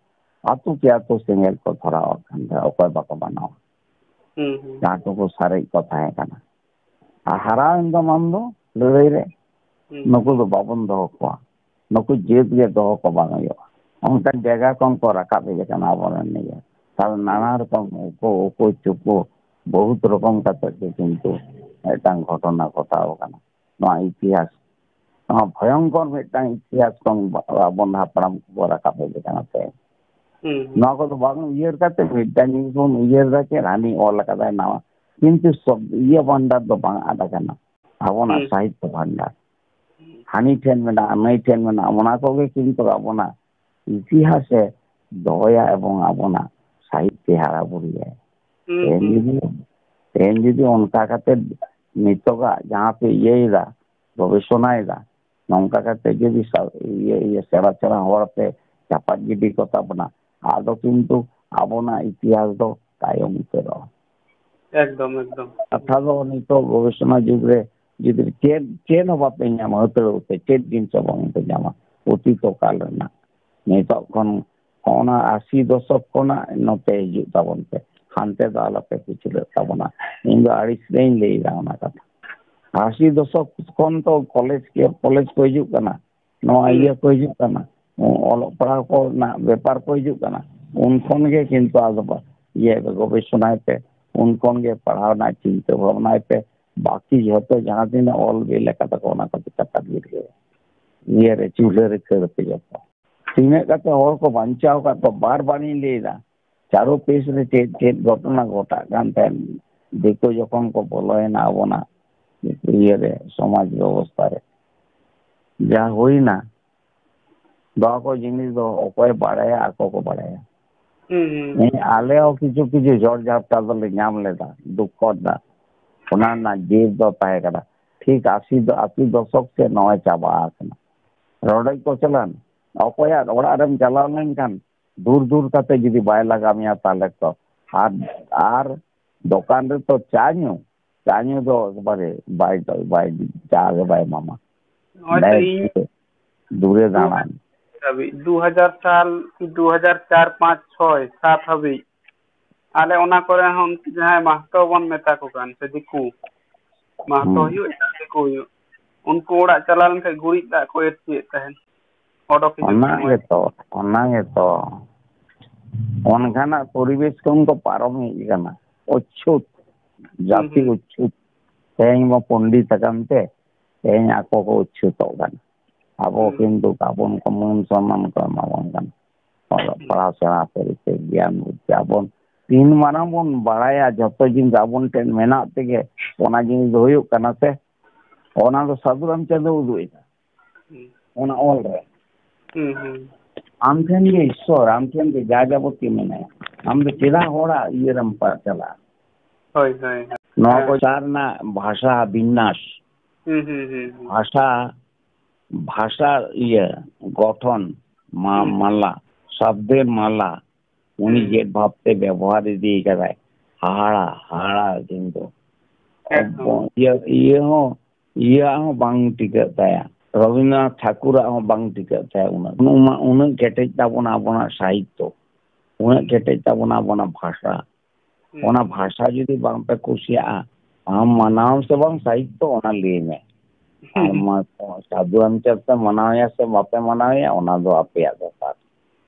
ᱟᱹᱛᱩ ᱠᱮ ᱟᱹᱛᱩ ᱥᱮᱸᱜᱮᱞ ᱠᱚ ᱫᱷᱚᱨᱟᱣ ᱟᱠᱟᱱ ᱛᱟᱦᱮᱸᱫ, ᱚᱠᱚᱭ ᱵᱟᱠᱚ ᱢᱟᱱᱟᱣᱟ᱾ ᱦᱩᱸ, ᱦᱩᱸ, ᱡᱟᱦᱟᱸ ᱦᱩᱸ᱾ ᱠᱚᱠᱚ ᱥᱟᱨᱮᱡ ᱠᱚ ᱛᱟᱦᱮᱸ ᱠᱟᱱᱟ᱾ ᱟᱨ ᱦᱟᱨᱟᱣᱮᱱ ᱫᱚᱢ ᱟᱢ ᱫᱚ ᱞᱟᱹᱲᱦᱟᱹᱭ ᱨᱮ, ᱦᱩᱸ, ᱱᱩᱠᱩ ᱦᱩᱸ᱾ ᱫᱚ ᱵᱟᱵᱚᱱ ᱫᱚᱦᱚ ᱠᱚᱣᱟ, ᱱᱩᱠᱩ ᱡᱟᱹᱛ ᱜᱮ ᱫᱚᱦᱚ ᱠᱚ ᱵᱟᱝ ᱦᱩᱭᱩᱜᱼᱟ᱾ ᱚᱱᱠᱟᱱ ᱡᱟᱭᱜᱟ ᱠᱷᱚᱱ ᱠᱚ ᱨᱟᱠᱟᱵ ᱦᱮᱡ ᱟᱠᱟᱱᱟ ᱟᱵᱚᱨᱮᱱ ᱱᱤᱭᱟᱹ᱾ ᱛᱟᱦᱞᱮ ᱦᱩᱸ᱾ ᱱᱟᱱᱟ ᱨᱚᱠᱚᱢ ᱩᱠᱩ, ᱩᱠᱩ ᱪᱩᱠᱩ, ᱵᱚᱦᱩᱛ ᱨᱚᱠᱚᱢ ᱠᱟᱛᱮ ᱜᱮ ᱠᱤᱱᱛᱩ ᱢᱤᱫᱴᱟᱝ ᱜᱷᱚᱴᱚᱱᱟ ᱜᱷᱚᱴᱟᱣ ᱟᱠᱟᱱᱟ᱾ ᱱᱚᱣᱟ ᱤᱛᱤᱦᱟᱥ, ᱱᱚᱣᱟ ᱵᱷᱚᱭᱚᱝᱠᱚᱨ ᱢᱤᱫᱴᱟᱝ ᱤᱛᱤᱦᱟᱥ ᱠᱷᱚᱱ ᱟᱵᱚᱱ ᱦᱟᱯᱲᱟᱢ ᱠᱚ ᱨᱟᱠᱟᱵ ᱦᱮᱡ ᱟᱠᱟᱱᱟ ᱛᱮ᱾ ᱦᱩᱸ, ᱦᱩᱸ᱾ ᱱᱚᱣᱟ ᱠᱚᱫᱚ ᱵᱟᱝ ᱩᱭᱦᱟᱹᱨ ᱠᱟᱛᱮ ᱢᱤᱫᱴᱟᱝ ᱡᱤᱱᱤᱥ ᱵᱚᱱ ᱩᱭᱦᱟᱹᱨ ᱮᱫᱟ, ᱪᱮᱫ ᱦᱟᱹᱱᱤ ᱚᱞ ᱟᱠᱟᱫᱟᱭ ᱱᱟᱣᱟ, ᱠᱤᱱᱛᱩ ᱥᱚᱵ-, ᱤᱭᱟᱹ ᱵᱷᱟᱱᱰᱟᱨ ᱫᱚ ᱵᱟᱝ ᱟᱫ ᱟᱠᱟᱱᱟ, ᱟᱵᱚᱱᱟᱜ ᱦᱩᱸ᱾ ᱥᱟᱦᱤᱛᱛᱚ ᱵᱷᱟᱱᱰᱟᱨ᱾ ᱦᱩᱸ᱾ ᱦᱟᱹᱱᱤ ᱴᱷᱮᱱ ᱢᱮᱱᱟᱜᱼᱟ, ᱱᱟᱹᱭ ᱴᱷᱮᱱ ᱢᱮᱱᱟᱜᱼᱟ, ᱚᱱᱟ ᱠᱚᱜᱮ ᱠᱤᱱᱛᱩ ᱟᱵᱚᱱᱟᱜ ᱤᱛᱤᱦᱟᱥᱮ ᱫᱚᱦᱚᱭᱟ ᱮᱵᱚᱝ ᱟᱵᱚᱱᱟᱜ ᱥᱟᱦᱤᱛᱛᱚ ᱦᱟᱨᱟ ᱵᱩᱨᱩᱭᱟᱭ᱾ ᱦᱩᱸ, ᱛᱮᱦᱮᱧ ᱦᱩᱸ, ᱡᱩᱫᱤ, ᱦᱩᱸ᱾ ᱛᱮᱦᱮᱧ ᱡᱩᱫᱤ ᱚᱱᱠᱟ ᱠᱟᱛᱮ ᱱᱤᱛᱚᱜᱟᱜ ᱡᱟᱦᱟᱸ ᱯᱮ ᱤᱭᱟᱹᱭᱮᱫᱟ, ᱜᱚᱵᱮᱥᱚᱱᱟᱭᱮᱫᱟ, ᱱᱚᱝᱠᱟ ᱠᱟᱛᱮ ᱡᱩᱫᱤ ᱥᱟ-, ᱤᱭᱟᱹ, ᱤᱭᱟᱹ ᱥᱮᱬᱟ ᱥᱮᱬᱟ ᱦᱚᱲ ᱯᱮ ᱪᱟᱯᱟᱫ ᱜᱤᱰᱤ ᱠᱚ ᱛᱟᱵᱚᱱᱟ, ᱟᱫᱚ ᱠᱤᱱᱛᱩ ᱟᱵᱚᱱᱟᱜ ᱤᱛᱤᱦᱟᱥ ᱫᱚ ᱛᱟᱭᱚᱢ ᱩᱛᱟᱹᱨᱚᱜᱼᱟ᱾ ᱮᱠᱫᱚᱢ, ᱮᱠᱫᱚᱢ᱾ ᱠᱟᱛᱷᱟ ᱫᱚ ᱱᱤᱛᱚᱜ ᱜᱚᱵᱮᱥᱚᱱᱟ ᱡᱩᱜᱽ ᱨᱮ ᱡᱩᱫᱤ ᱪᱮᱫ, ᱪᱮᱫ ᱦᱚᱸ ᱵᱟᱯᱮ ᱧᱟᱢᱟ, ᱦᱟᱹᱛᱲᱟᱹᱣ ᱛᱮ ᱪᱮᱫ ᱡᱤᱱᱤᱥ ᱦᱚᱸ ᱵᱟᱝ ᱯᱮ ᱧᱟᱢᱟ ᱚᱛᱤᱛ ᱠᱟᱞ ᱨᱮᱱᱟᱜ᱾ ᱱᱤᱛᱚᱜ ᱠᱷᱚᱱ ᱚᱱᱟ ᱟᱥᱤ ᱫᱚᱥᱚᱠ ᱠᱷᱚᱱᱟᱜ ᱱᱚᱛᱮ ᱦᱤᱡᱩᱜ ᱛᱟᱵᱚᱱ ᱯᱮ, ᱦᱟᱱᱛᱮ ᱫᱚ ᱟᱞᱚᱯᱮ ᱯᱤᱪᱷᱞᱟᱹᱜ ᱛᱟᱵᱚᱱᱟ᱾ ᱤᱧ ᱫᱚ ᱟᱹᱲᱤᱥ ᱨᱮᱧ ᱞᱟᱹᱭᱫᱟ ᱚᱱᱟ ᱠᱟᱛᱷᱟ᱾ ᱟᱥᱤ ᱫᱚᱥᱚᱠ ᱠᱷᱚᱱ ᱛᱚ ᱠᱚᱞᱮᱡᱽ ᱠᱮ, ᱠᱚᱞᱮᱡᱽ ᱠᱚ ᱦᱤᱡᱩᱜ ᱠᱟᱱᱟ, ᱱᱚᱣᱟ ᱦᱩᱸ᱾ ᱤᱭᱟᱹ ᱠᱚ ᱦᱤᱡᱩᱜ ᱠᱟᱱᱟ, ᱚᱞᱚᱜ ᱯᱟᱲᱦᱟᱣ ᱠᱚ ᱨᱮᱱᱟᱜ ᱵᱮᱯᱟᱨ ᱠᱚ ᱦᱤᱡᱩᱜ ᱠᱟᱱᱟ, ᱩᱱ ᱠᱷᱚᱱ ᱜᱮ ᱠᱤᱱᱛᱩ ᱟᱫᱚ ᱵᱟ-, ᱤᱭᱟᱹ ᱜᱚᱵᱮᱥᱚᱱᱟᱭ ᱯᱮ, ᱩᱱ ᱠᱷᱚᱱ ᱜᱮ ᱯᱟᱲᱦᱟᱣ ᱨᱮᱱᱟᱜ ᱪᱤᱱᱛᱟᱹ ᱵᱷᱟᱵᱽᱱᱟᱭ ᱯᱮ, ᱵᱟᱹᱠᱤ ᱡᱷᱚᱛᱚ ᱡᱟᱦᱟᱸ ᱛᱤᱱᱟᱹᱜ ᱚᱞ ᱵᱤᱞ ᱟᱠᱟᱫᱟ ᱠᱚ ᱚᱱᱟ ᱠᱚ ᱪᱟᱯᱟᱫ ᱜᱤᱰᱤ ᱠᱟᱜᱼᱟ᱾ ᱤᱭᱟᱹ ᱨᱮ ᱪᱩᱞᱦᱟᱹ ᱨᱮ ᱠᱷᱟᱹᱲ ᱯᱮ ᱡᱚᱛᱚ᱾ ᱛᱤᱱᱟᱹᱜ ᱠᱟᱛᱮ ᱦᱚᱲ ᱠᱚ ᱵᱟᱧᱪᱟᱣ ᱟᱠᱟᱫ ᱠᱚᱣᱟ, ᱵᱟᱨ ᱵᱟᱨᱤᱧ ᱞᱟᱹᱭ ᱮᱫᱟ, ᱪᱟᱨᱚ ᱯᱮᱥ ᱨᱮ ᱪᱮᱫ ᱪᱮᱫ ᱜᱷᱚᱴᱚᱱᱟ ᱜᱷᱚᱴᱟᱜ ᱠᱟᱱ ᱛᱟᱦᱮᱸᱫ, ᱫᱤᱠᱩ ᱡᱚᱠᱷᱚᱱ ᱠᱚ ᱵᱚᱞᱚᱭᱮᱱᱟ ᱟᱵᱚᱱᱟᱜ ᱤᱭᱟᱹ ᱨᱮ, ᱥᱚᱢᱟᱡᱽ ᱵᱮᱵᱚᱥᱛᱷᱟ ᱨᱮ, ᱡᱟ ᱦᱩᱭᱱᱟ, ᱱᱚᱣᱟ ᱠᱚ ᱡᱤᱱᱤᱥ ᱫᱚ ᱚᱠᱚᱭ ᱵᱟᱲᱟᱭᱟ? ᱟᱠᱚ ᱠᱚ ᱵᱟᱲᱟᱭᱟ᱾ ᱦᱩᱸ, ᱦᱩᱸ᱾ ᱦᱮᱸ, ᱟᱞᱮ ᱦᱚᱸ ᱠᱤᱪᱷᱩ ᱠᱤᱪᱷᱩ ᱡᱷᱚᱲ ᱡᱷᱟᱯᱴᱟ ᱫᱚᱞᱮ ᱧᱟᱢ ᱞᱮᱫᱟ, ᱫᱩᱠᱠᱷᱚ ᱨᱮᱱᱟᱜ, ᱚᱱᱟ ᱨᱮᱱᱟᱜ ᱡᱮᱨ ᱫᱚ ᱛᱟᱦᱮᱸ ᱠᱟᱱᱟ᱾ ᱴᱷᱤᱠ ᱟᱥᱤ ᱫᱚ, ᱟᱥᱤ ᱫᱚᱥᱚᱠ ᱥᱮᱫ ᱱᱚᱜᱼᱚᱭ ᱪᱟᱵᱟ ᱟᱠᱟᱱᱟ᱾ ᱨᱚᱰᱚᱡ ᱠᱚᱪᱞᱚᱱ, ᱚᱠᱚᱭᱟᱜ ᱚᱲᱟᱜ ᱨᱮᱢ ᱪᱟᱞᱟᱣ ᱞᱮᱱᱠᱷᱟᱱ ᱫᱩᱨ ᱫᱩᱨ ᱠᱟᱛᱮ ᱡᱩᱫᱤ ᱵᱟᱭ ᱞᱟᱜᱟ ᱢᱮᱭᱟ, ᱛᱟᱦᱞᱮ ᱛᱚ ᱟᱨ, ᱟᱨ ᱫᱚᱠᱟᱱ ᱨᱮᱛᱚ ᱪᱟ ᱧᱩ, ᱪᱟ ᱧᱩ ᱫᱚ ᱮᱠᱵᱟᱨᱮ ᱵᱟᱭ, ᱵᱟᱭ, ᱪᱟ ᱜᱮ ᱵᱟᱭ ᱮᱢᱟᱢᱟ᱾ ᱱᱚᱜᱼᱚᱭ ᱛᱚ ᱵᱮᱥ ᱤᱧ ᱫᱩᱨᱮ ᱫᱩ ᱫᱟᱬᱟᱱ᱾ ᱦᱟᱡᱟᱨ ᱦᱟᱹᱵᱤᱡ, ᱫᱩ ᱦᱟᱡᱟᱨ ᱥᱟᱞ, ᱫᱩ ᱦᱟᱡᱟᱨ ᱪᱟᱨ, ᱯᱟᱸᱪ, ᱪᱷᱚᱭ, ᱥᱟᱛ ᱦᱟᱹᱵᱤᱡ ᱟᱞᱮ ᱚᱱᱟ ᱠᱚᱨᱮ ᱦᱚᱸ ᱩᱱᱠᱩ ᱡᱟᱦᱟᱸᱭ ᱢᱟᱦᱛᱚ ᱵᱚᱱ ᱢᱮᱛᱟ ᱠᱚ ᱠᱟᱱ, ᱥᱮ ᱫᱤᱠᱩ ᱢᱟᱦᱛᱚ ᱦᱩᱸ᱾ ᱦᱩᱭᱩᱜ, ᱮᱴᱟᱜ ᱫᱤᱠᱩ ᱦᱩᱭᱩᱜ, ᱩᱱᱠᱩ ᱚᱲᱟᱜ ᱪᱟᱞᱟᱣ ᱞᱮᱱᱠᱷᱟᱱ ᱜᱩᱨᱤᱡ ᱫᱟᱜ ᱠᱚ ᱮᱨᱪᱤᱭᱮᱫ ᱛᱟᱦᱮᱸᱫ᱾ ᱚᱰᱚᱠ ᱦᱤᱡᱩᱜ ᱚᱱᱟ ᱥᱚᱢᱚᱭ᱾ ᱜᱮᱛᱚ, ᱚᱱᱟ ᱜᱮᱛᱚ᱾ ᱚᱱᱠᱟᱱᱟᱜ ᱯᱚᱨᱤᱵᱮᱥ ᱠᱷᱚᱱ ᱠᱚ ᱯᱟᱨᱚᱢ ᱦᱮᱡ ᱟᱠᱟᱱᱟ᱾ ᱚᱪᱪᱷᱩᱛ, ᱡᱟᱹᱛᱤ ᱦᱩᱸ, ᱦᱩᱸ᱾ ᱚᱪᱪᱷᱩᱛ᱾ ᱛᱮᱦᱮᱧ ᱢᱟ ᱯᱚᱱᱰᱤᱛ ᱟᱠᱟᱱ ᱛᱮ, ᱛᱮᱦᱮᱧ ᱟᱠᱚ ᱠᱚ ᱚᱪᱪᱷᱩᱛᱚᱜ ᱠᱟᱱᱟ᱾ ᱟᱵᱚ ᱦᱩᱸ᱾ ᱠᱤᱱᱛᱩ ᱟᱵᱚᱱ ᱠᱚ ᱢᱟᱹᱱ ᱥᱚᱱᱢᱟᱱ ᱠᱚ ᱮᱢᱟ ᱵᱚᱱ ᱠᱟᱱᱟ᱾ ᱚᱞᱚᱜ ᱦᱩᱸ᱾ ᱯᱟᱲᱦᱟᱣ ᱥᱮᱬᱟ ᱯᱟᱹᱨᱤᱛᱮ ᱜᱮᱭᱟᱱ ᱵᱩᱫᱽᱫᱷᱤ ᱟᱵᱚᱱ ᱛᱤᱱ ᱢᱟᱨᱟᱝ ᱵᱚᱱ ᱵᱟᱲᱟᱭᱟ, ᱡᱷᱚᱛᱚ ᱡᱤᱱᱤᱥ ᱟᱵᱚᱱ ᱴᱷᱮᱱ ᱢᱮᱱᱟᱜ ᱛᱮᱜᱮ ᱚᱱᱟ ᱡᱤᱱᱤᱥ ᱫᱚ ᱦᱩᱭᱩᱜ ᱠᱟᱱᱟ ᱥᱮ, ᱚᱱᱟ ᱫᱚ ᱥᱟᱹᱫᱷᱩ ᱨᱟᱢᱪᱟᱸᱫᱽ ᱩᱫᱩᱜ ᱮᱫᱟ᱾ ᱦᱩᱸ᱾ ᱚᱱᱟ ᱚᱞ ᱨᱮ᱾ ᱦᱩᱸ, ᱦᱩᱸ᱾ ᱟᱢ ᱴᱷᱮᱱ ᱜᱮ ᱤᱥᱥᱚᱨ, ᱟᱢ ᱴᱷᱮᱱ ᱜᱮ ᱡᱟ ᱡᱟᱵᱚᱛᱤ ᱢᱮᱱᱟᱭᱟ᱾ ᱟᱢ ᱫᱚ ᱪᱮᱫᱟᱜ ᱦᱚᱲᱟᱜ ᱤᱭᱟᱹ ᱨᱮᱢ ᱯᱟ-, ᱪᱟᱞᱟᱜᱼᱟ? ᱦᱳᱭ, ᱦᱳᱭ, ᱦᱳᱭ᱾ ᱱᱚᱣᱟ ᱦᱮᱸ᱾ ᱠᱚ ᱪᱟᱨ ᱨᱮᱱᱟᱜ ᱵᱷᱟᱥᱟ ᱵᱤᱱᱱᱟᱥ, ᱦᱩᱸ, ᱦᱩᱸ, ᱦᱩᱸ, ᱦᱩᱸ᱾ ᱵᱷᱟᱥᱟ, ᱵᱷᱟᱥᱟ ᱤᱭᱟᱹ ᱜᱚᱴᱷᱚᱱ, ᱢᱟ ᱦᱩᱸ᱾ ᱢᱟᱞᱟ, ᱥᱟᱵᱫᱮᱨ ᱢᱟᱞᱟ, ᱩᱱᱤ ᱦᱩᱸ᱾ ᱪᱮᱫ ᱵᱷᱟᱵᱛᱮ ᱵᱮᱵᱚᱦᱟᱨ ᱤᱫᱤ ᱠᱟᱫᱟᱭ, ᱦᱟᱦᱟᱲᱟ, ᱦᱟᱦᱟᱲᱟ ᱠᱤᱱᱛᱩ᱾ ᱮᱠᱫᱚᱢ᱾ ᱤᱭᱟᱹ, ᱤᱭᱟᱹ ᱦᱚᱸ, ᱤᱭᱟᱹᱣᱟᱜ ᱦᱚᱸ ᱵᱟᱝ ᱴᱤᱠᱟᱹᱜ ᱛᱟᱭᱟ, ᱨᱚᱵᱤᱱᱫᱨᱚᱱᱟᱛᱷ ᱴᱷᱟᱠᱩᱨᱟᱜ ᱦᱚᱸ ᱵᱟᱝ ᱴᱤᱠᱟᱹᱜ ᱛᱟᱭᱟ᱾ ᱩᱱᱟᱹᱜ, ᱩᱱᱟᱹᱜ ᱢᱟ, ᱩᱱᱟᱹᱜ ᱠᱮᱴᱮᱡ ᱛᱟᱵᱚᱱᱟ ᱟᱵᱚᱱᱟᱜ ᱥᱟᱦᱤᱛᱛᱚ, ᱩᱱᱟᱹᱜ ᱠᱮᱴᱮᱡ ᱛᱟᱵᱚᱱᱟ ᱟᱵᱚᱱᱟᱜ ᱵᱷᱟᱥᱟ, ᱦᱩᱸ᱾ ᱚᱱᱟ ᱵᱷᱟᱥᱟ ᱡᱩᱫᱤ ᱵᱟᱝ ᱯᱮ ᱠᱩᱥᱤᱭᱟᱜᱼᱟ, ᱟᱢ ᱢᱟᱱᱟᱣ ᱥᱮ ᱵᱟᱝ ᱥᱟᱦᱤᱛᱛᱚ, ᱚᱱᱟ ᱞᱟᱹᱭ ᱢᱮ᱾ ᱟᱨ ᱢᱟ-, ᱥᱟᱹᱫᱷᱩ ᱨᱟᱢᱪᱟᱸᱫᱽ ᱯᱮ ᱢᱟᱱᱟᱣᱮᱭᱟ ᱥᱮ ᱵᱟᱯᱮ ᱢᱟᱱᱟᱣᱮᱭᱟ, ᱚᱱᱟ ᱫᱚ ᱟᱯᱮᱭᱟᱜ ᱵᱮᱯᱟᱨ᱾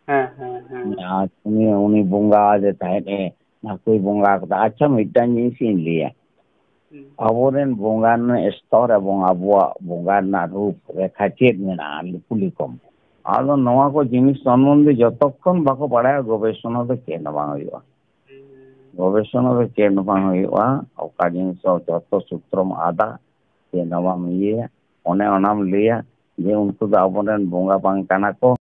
ᱦᱮᱸ, ᱦᱮᱸ, ᱦᱮᱸ᱾ ᱟᱨ ᱩᱱᱤ, ᱩᱱᱤ ᱵᱚᱸᱜᱟ ᱡᱮ ᱛᱟᱦᱮᱸᱫ ᱮ, ᱱᱟᱠᱩᱭ ᱵᱚᱸᱜᱟ ᱠᱟᱫᱟ᱾ ᱟᱪᱪᱷᱟ, ᱢᱤᱫᱴᱟᱝ ᱡᱤᱱᱤᱥ ᱤᱧ ᱞᱟᱹᱭᱟ᱾ ᱦᱩᱸ᱾ ᱟᱵᱚᱨᱮᱱ ᱵᱚᱸᱜᱟ ᱨᱮᱱᱟᱜ ᱥᱛᱚᱨ ᱮᱵᱚᱝ ᱟᱵᱚᱣᱟᱜ ᱵᱚᱸᱜᱟ ᱨᱮᱱᱟᱜ ᱨᱩᱯ ᱨᱮᱠᱷᱟ ᱪᱮᱫ ᱢᱮᱱᱟᱜᱼᱟ, ᱠᱩᱞᱤ ᱠᱚᱢ᱾ ᱟᱫᱚ ᱱᱚᱣᱟ ᱠᱚ ᱡᱤᱱᱤᱥ ᱥᱚᱢᱵᱚᱱᱫᱷᱮ ᱡᱚᱛᱚᱠᱷᱚᱱ ᱵᱟᱠᱚ ᱵᱟᱲᱟᱭᱟ, ᱜᱚᱵᱮᱥᱚᱱᱟ ᱫᱚ ᱪᱮᱫ ᱦᱚᱸ ᱵᱟᱝ ᱦᱩᱭᱩᱜᱼᱟ᱾ ᱦᱩᱸ᱾ ᱜᱚᱵᱮᱥᱚᱱᱟ ᱫᱚ ᱪᱮᱫ ᱦᱚᱸ ᱵᱟᱝ ᱦᱩᱭᱩᱜᱼᱟ᱾ ᱚᱠᱟ ᱡᱤᱱᱤᱥ ᱫᱚ ᱡᱚᱛᱚ ᱥᱩᱛᱨᱚᱢ ᱟᱫᱟ, ᱪᱮᱫ ᱦᱚᱸ ᱵᱟᱢ ᱤᱭᱟᱹᱭᱟ᱾ ᱚᱱᱮ ᱚᱱᱟᱢ ᱞᱟᱹᱭᱟ ᱡᱮ ᱩᱱᱠᱩ ᱫᱚ ᱟᱵᱚᱨᱮᱱ ᱵᱚᱸᱜᱟ ᱵᱟᱝ ᱠᱟᱱᱟ ᱠᱚ,